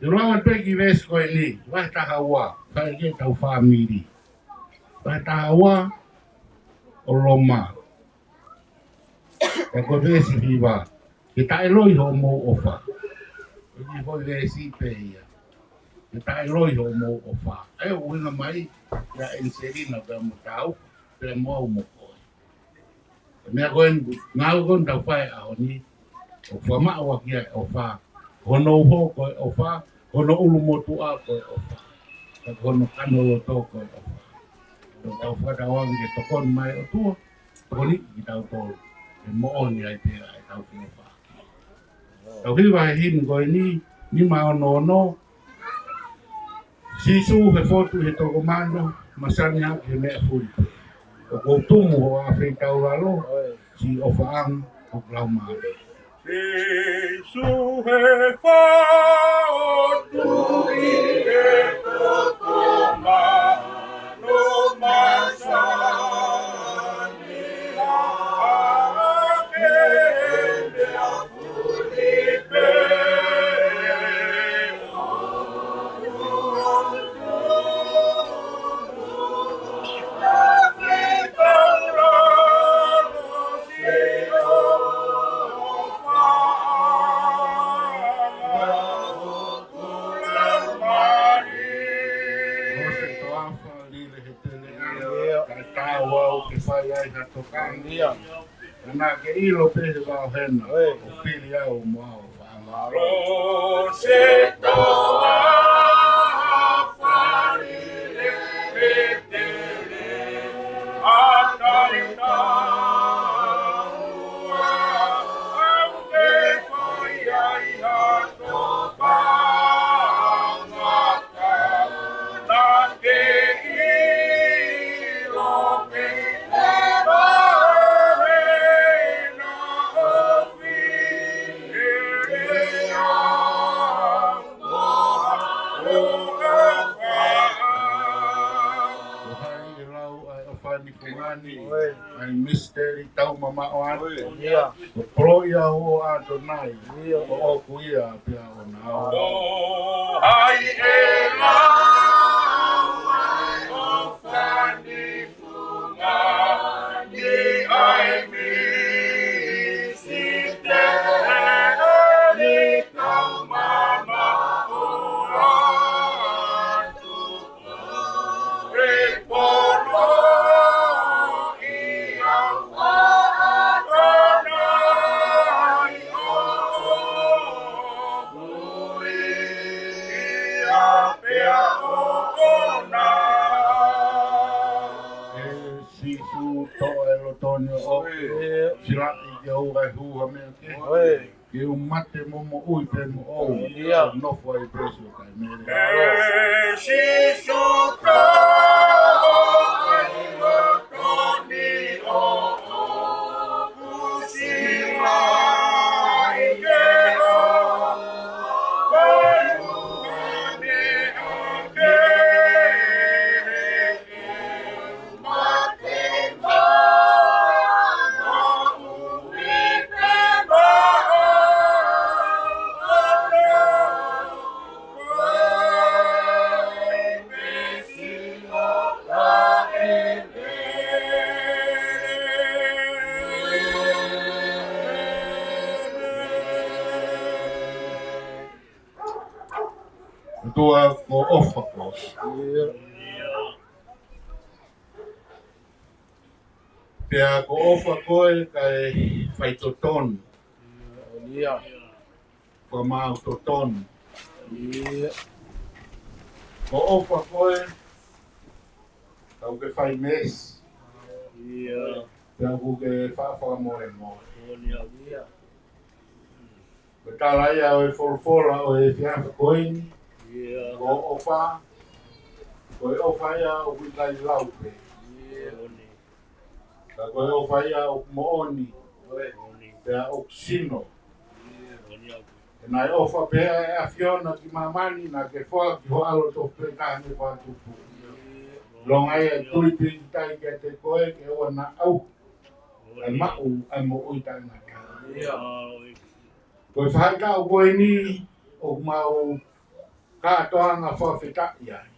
te u lau atu pē kiʻi veesi ko eni, vahe taha ua, kae ke tau fāmili. Vahe taha ua ʻo Loma. Pea ko e veesi hiva, ke taʻeloi hoʻomou ʻofa. Ko e kiʻi foʻi veesi pē ia. Ke taʻeloi hoʻomou ʻofa. ʻA ia ʻoku ʻuhinga mai, kia ʻEniselina pea mo Tau, pea mo au mo koe. Ko e meʻa ko eni, ngāue ko eni tau fai he ʻaho ni, ʻoku fakamaʻu ʻaki ia e ʻofa. Hono uho ko e ʻofa, hono ʻulumotuʻa ko e ʻofa. Ka ko hono kanoto ko e ʻofa. Tau tau fakatauange ke tokoni mai ʻOtua, tokoniʻi kitautolu, ke moʻoni ai pē ʻa e tau feʻofaʻaki. Tau hiva he himi ko eni, nima ono ono, Sīsū he fotu he toko mano, masani hake he meʻa fuli pē. ʻOku ou tumu hoʻo afe taulalo, siʻi ʻofaʻanga ʻoku laumālie. Sīsū he fotu ʻi he toko mano, masani hake he meʻa Kae tau au ke fai ai ha tokanga. Ia. Naʻa ke ʻilo pē he vao hena, ʻo pili au mo au faʻa. Mālō. Lose toa fali le petele, a taita ua, au ke fai ai ha tokanga. ʻa e misiteli taumamaʻo ʻa e ʻOtua. Ko e poloʻi ʻa e ʻOtua ʻAtonai, ko ʻoku ia pē ʻa ʻona ʻao. ʻO hai ʻe lau ʻa e ʻofa ni, funga ni ʻa e misiteli taumamaʻo ʻa e ʻOtua. Sīsū, toʻo e loto ni ʻo e silaʻi ke ʻoua ʻe hū ha meʻa kehe. Ke u mate mo moʻui pē moʻou. Nofo ai pē siʻo taimi. Sīsū, toʻo e loto ni ʻo e silaʻi ke ʻoua ʻe hū ha meʻa kehe. ʻOtua, ko e ʻofa koe. Pea ko e ʻofa koe kae faitotonu. Fakamaau totonu. Ko e ʻofa koe, ka ʻoku ke fai meesi. Pea ʻoku ke faʻa fakamolemole. Ko e tala ia ʻo e folofola ʻo e efiafi ko eni. Ko e ʻofa, ko e ʻofa ia ʻoku ʻikai lau pē. Ka ko e ʻofa ia ʻoku moʻoni. Pea ʻoku sino. He naʻe ʻofa pehē ʻa e ʻAfiona ki māmani, naʻa ke foaki ho ʻAlo tofu pē taha ne fakatupu. Lolotonga ia ʻa e tui pīkitai kiate koe ke ʻoua naʻa ʻauha, kae maʻu ʻa e moʻui taʻengata. Ko e faʻahitaʻu ko eni ʻoku mau kātoanga fakafetaʻi ai.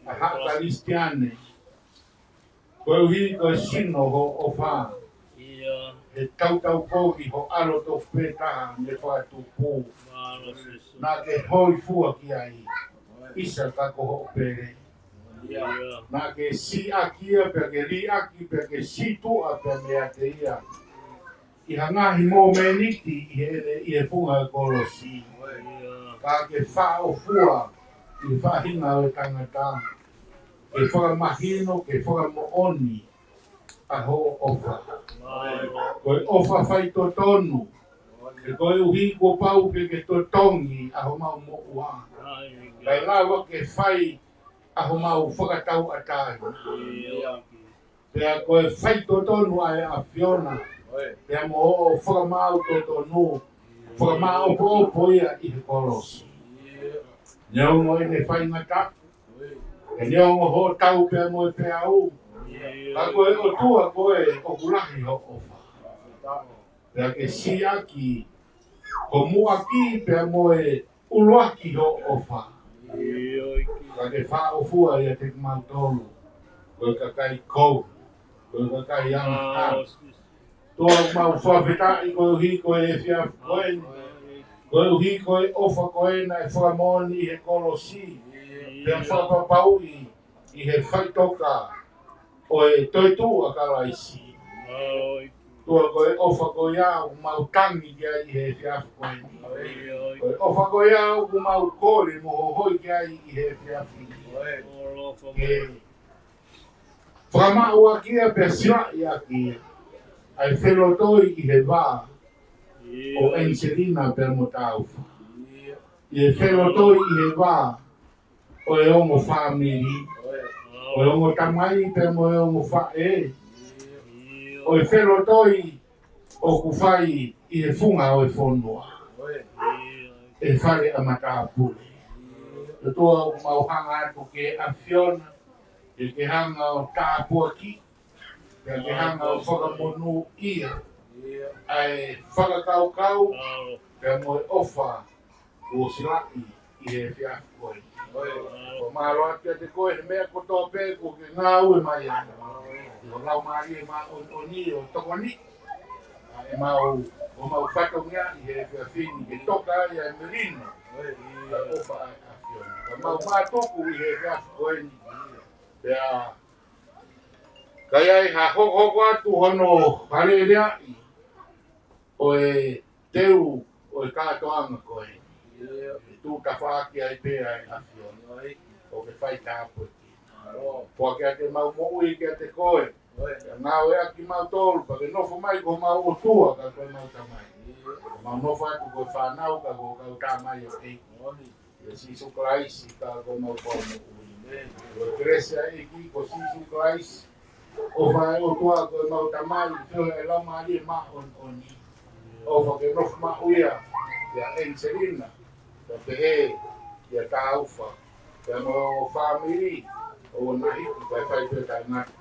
ʻA haʻa Kalisitiane, koeʻuhi ko e sino hoʻo ʻofa. He tautau kovi ho ʻAlo tofu pē taha ne fakatupu. Naʻa ke hōifua ki ai, ʻisa ka ko hoʻo pele. Naʻa ke siʻaki ia, pea ke liʻaki, pea ke sītuʻa pē meiate ia ʻi ha ngaahi momeniti ʻi heʻene, ʻi he funga ʻo e kolosi. Ka ke fakaʻofua ʻi he faʻahinga ʻo e tangata, ke fakamahino, ke fakamoʻoni ʻa hoʻo ʻofa. Ko e ʻofa faitotonu, he koeʻuhi kuo pau ke ke totongi ʻa homau moʻua, kae lava ke fai ʻa homau fakatauʻatāina. Pea ko e faitotonu ʻa e ʻAfiona, pea mo hoʻo fakamaau totonu, fakamāʻopoʻopo ia ʻi he kolosi. Neongo ʻene faingataʻa, ʻe neongo hoʻo tau pea mo e peau, ka ko e ʻOtua koe ʻoku lahi hoʻo ʻofa. Pea ke siʻaki ho muʻaki pea mo e ʻuluaki hoʻo ʻofa. Ka ke fakaʻofua ʻiate kimautolu, ko e kakai kovi, ko e kakai angahala. ʻOtua, mau fakafetaʻi koeʻuhi ko e efiafi ko eni, koeʻuhi ko e ʻofa ko ē naʻe fakamoʻoni ʻi he kolosi, pea fakapapauʻi ʻi he faʻitoka ʻo e toetuʻu ʻa Kalaisi. ʻOtua, ko e ʻofa ko ia ʻoku mau tangi ki ai ʻi he efiafi ko eni. Ko e ʻofa ko ia ʻoku mau kole mo hohoi ki ai ʻi he efiafi ni. Ke fakamaʻuʻaki ia pea silaʻiʻaki ʻa e felotoi ʻi he vā ʻo ʻEniselina pea mo Taufa. ʻI he felotoi ʻi he vā ʻo e ongo fāmili, ʻo e ongo tamai pea mo e ongo faʻē, ʻo e felotoi ʻoku fai ʻi he funga ʻo e fonua, ʻi he fale ʻa matāpule. ʻOtua, ʻoku mau hanga atu ki he ʻAfiona, ke ke hanga ʻo tāpuakiʻi, Pea ke hanga ʻo fakamonūʻia ʻa e fakakaukau pea mo e ʻofa kuo silaʻi ʻi he efiafi ko eni. Ko e mālō atu kiate koe he meʻa kotoa pē kuo ke ngāue mai ai. ʻI ho Laumālie Māʻoniʻoni ʻo tokoni ʻa e mau, ʻo mau fatongia ʻi he efiafi ni ke toka ai ʻa e melino ʻa e ʻofa ʻa e ʻAfiona. Ka mau mātuku ʻi he efiafi ko eni. Pea ka ʻi ai ha hokohoko atu hono faleʻileaʻi ʻo e teu ʻo e kātoanga ko ē. ʻE tuʻu tafaʻaki ai pē ʻa e ʻAfiona. ʻO ke fai tāpuekina. Pea kiate mau moʻui kiate koe. Pea ngāueʻaki kimautolu, pea ke nofo mai ko homau ʻOtua ka ko homau Tamai. Mau nofo atu ko e fānau ka ko e kau tama ʻo e ʻEiki. ʻIa Sīsū Kalaisi ka ko homau Fakamoʻui. Ko e kelesi ʻa e ʻEiki ko Sīsū Kalaisi, ʻofa ʻa e ʻOtua ko homau Tamai, feohi ʻa e Laumālie Māʻoniʻoni. ʻOfa ke nofo maʻu ia ʻia ʻEniselina, pea pehē kia Taufa, pea mo e fāmili, ʻo na hiki, pea fai pē taʻengata,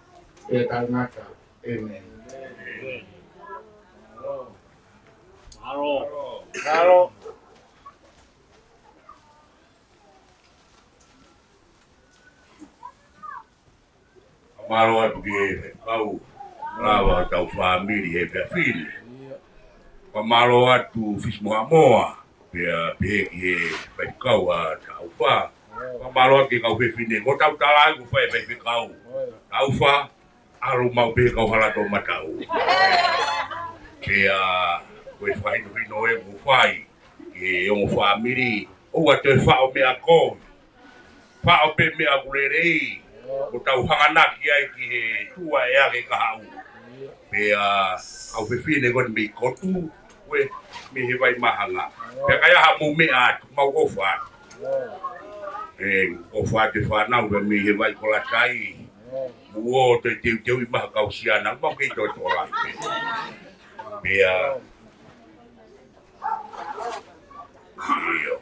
pea taʻengata. ʻĒmeni. Mālō. Mālō. Fakamālō atu ki he faifekau lava hotau fāmili he efiafi ni. Fakamālō atu Fisi mo Haʻamoa, pea pehē ki he faifekau ʻa Taufa. Fakamālō atu ki he kau fefine, ko ʻetau tala ʻoku fai ʻe he faifekau. Taufa, ʻalu maʻu pē kau hala toʻomataʻu. Pea ko e fakahinohino ē ʻoku fai ki he ongo fāmili, ʻoua toe faʻo meʻa kovi. Faʻo pē meʻa ʻoku lelei, ʻo tau hanganaki ai ki he tuʻa ʻe ake kahaʻu. Pea kau fefine ko eni mei Kotu, ko e mei he Vaimahanga. Pea ka ʻi ai haʻamou meʻa atu, mau ʻofa atu. ʻE, ʻofa atu e fānau pea mei he Vaikolatai. Mou ō ʻo toe teuteuʻi mai ha kau siana, mau kei toe tokolahi pē. Pea, ʻio.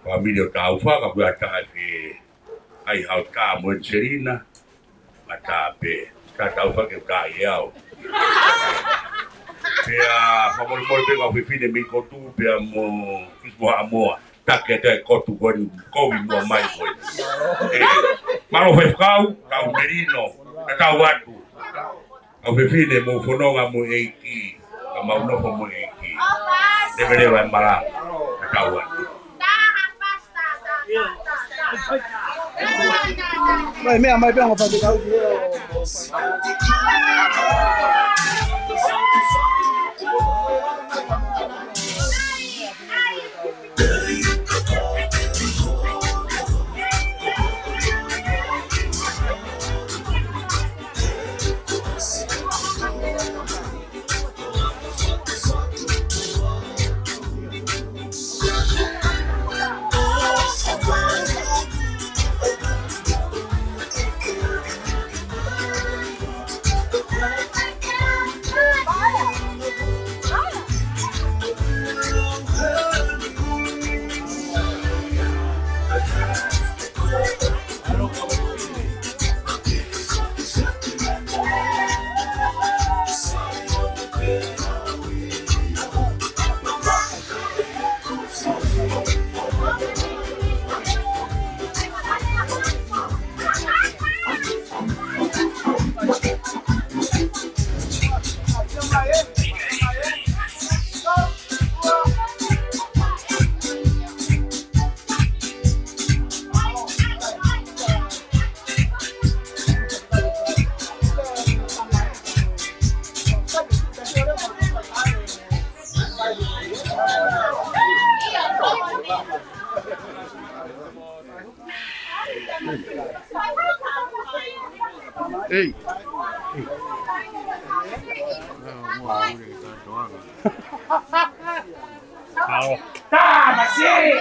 Fāmili ʻo Taufa, ka ʻoku ʻi ai ha taha ʻe fie ʻai hao tā mo ʻEniselina, mata pē. Ka Taufa ke u tā ʻe au. Pea fakamolemole pē kau fefine mei Kotu, pea mo Fisi mo Haʻamoa. Taki atu e Kotu ko eni kovi muʻa mai ko eni. ʻE, mālō faifekau, tau melino, ka tau atu. Kau fefine mou fononga mo e ʻEiki, ka mau nofo mo e ʻEiki. Leveleva e malanga, ka tau atu. Mai, meʻa mai pē ongo faifekau ki he ʻo. Ei. Ei. Ao. Tā, masiʻi!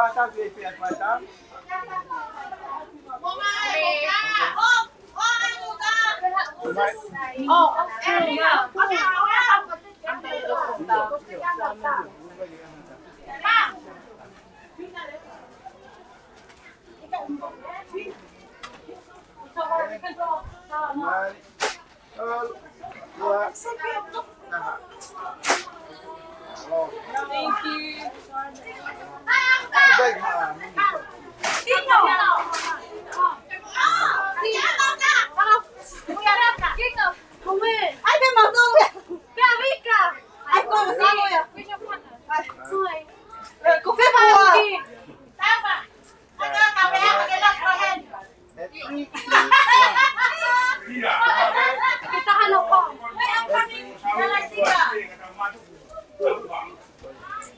Pata, pē, pē, pata. Oh, okay. Thank you.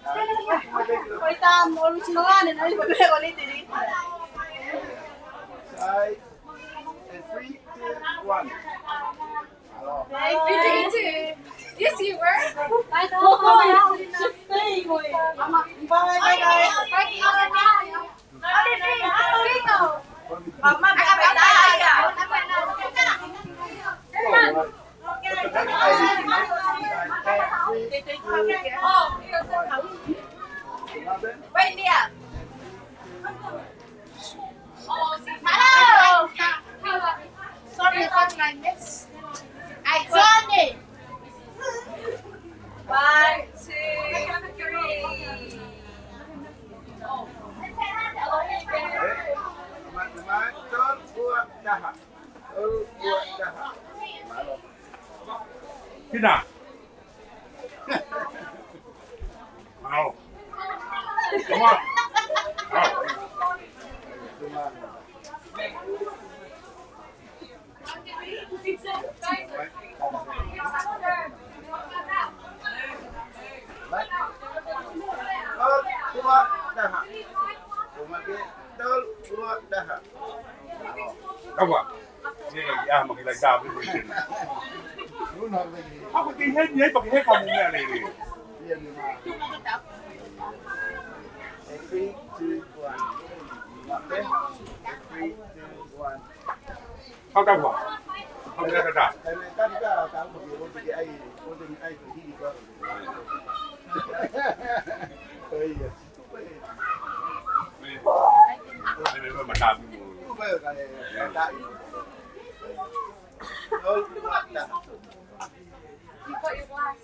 Ko e taha mo ʻolunga ʻene nani ko e meʻa ko eni tiri. Sai, and three, two, one. Thank you. Yes, you were. Bye, bye. Bye, bye, guys. Sorry about my miss. I got it. One, two, three. Pina. Wow. Come on. Wow. Kapa. Ia, ia, ma ki lai tapu ko ē. Ako ke heni ai, pake he kamu mea lele. Three, two, one. Three, two, one. Hau tau hua. Hau tau tau. You got your glass.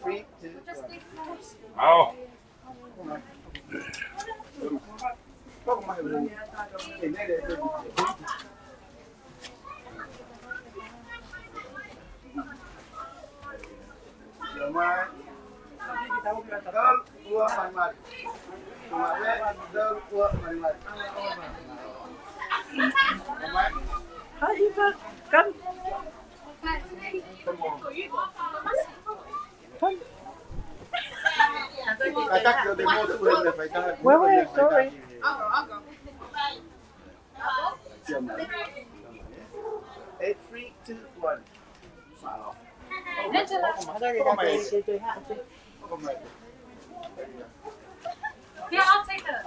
Three, two, one. Ao. Hi, Eva. Come. Wait, wait, sorry. Eight, three, two, one. Angela. Yeah, I'll take that.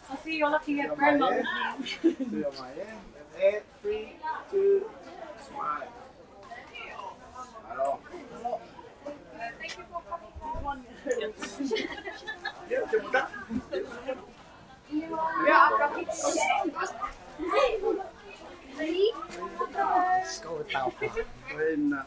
I see you're looking at grandma. Eight, three, two, smile. Buena.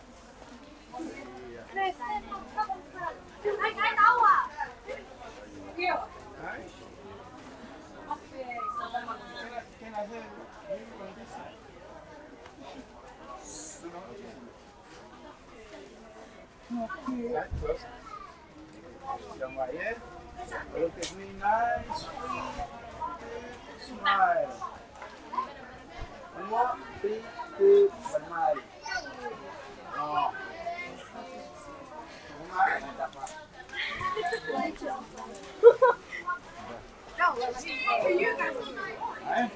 Look at me nice. Smile. One more, three, two, smile. Oh. Smile. Eh?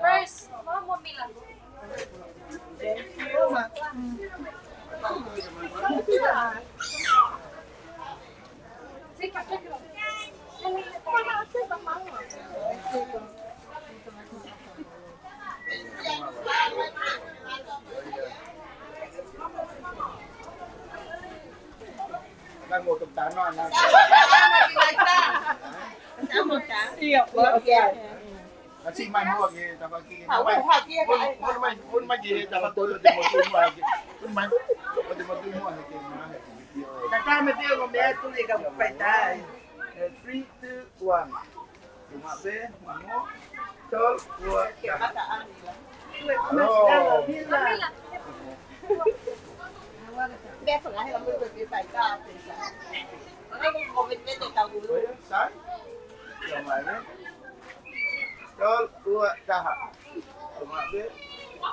First, one more Milan. Kasi mai mo ke tapa ki. Mai, mai, mai ke tapa ko te mo tu mo ke. Mai, ko te mo tu mo ke. Tata me pe mo me atu le ka pai tai. Three, two, one. Tuma pe, mamo. Tol, ua, taha. Hello. Sai. Tol, ua, taha.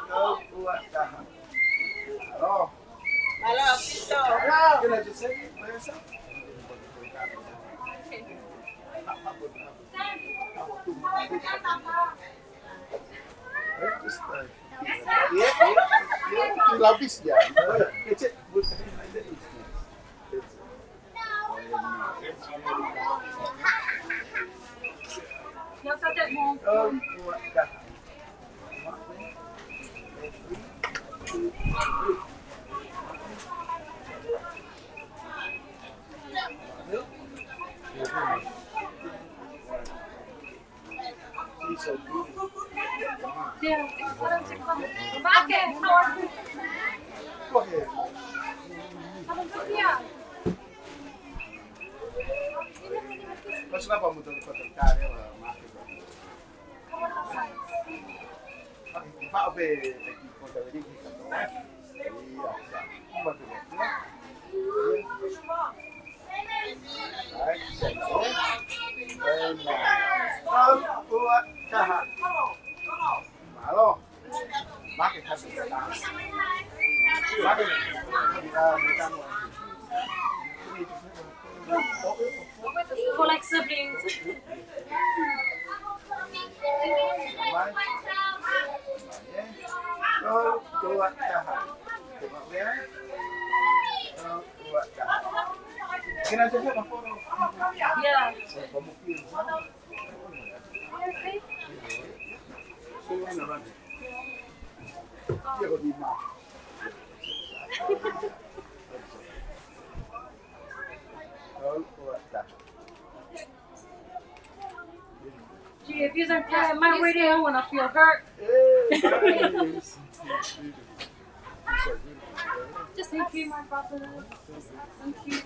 Tol, ua, taha. Hello. Hello, Tito. Hello. Can I just say, We're like siblings. Can I take a photo? Yeah. Gee, if you don't cry at my wedding, I wanna feel hurt. Just thank you, my brother. Just thank you.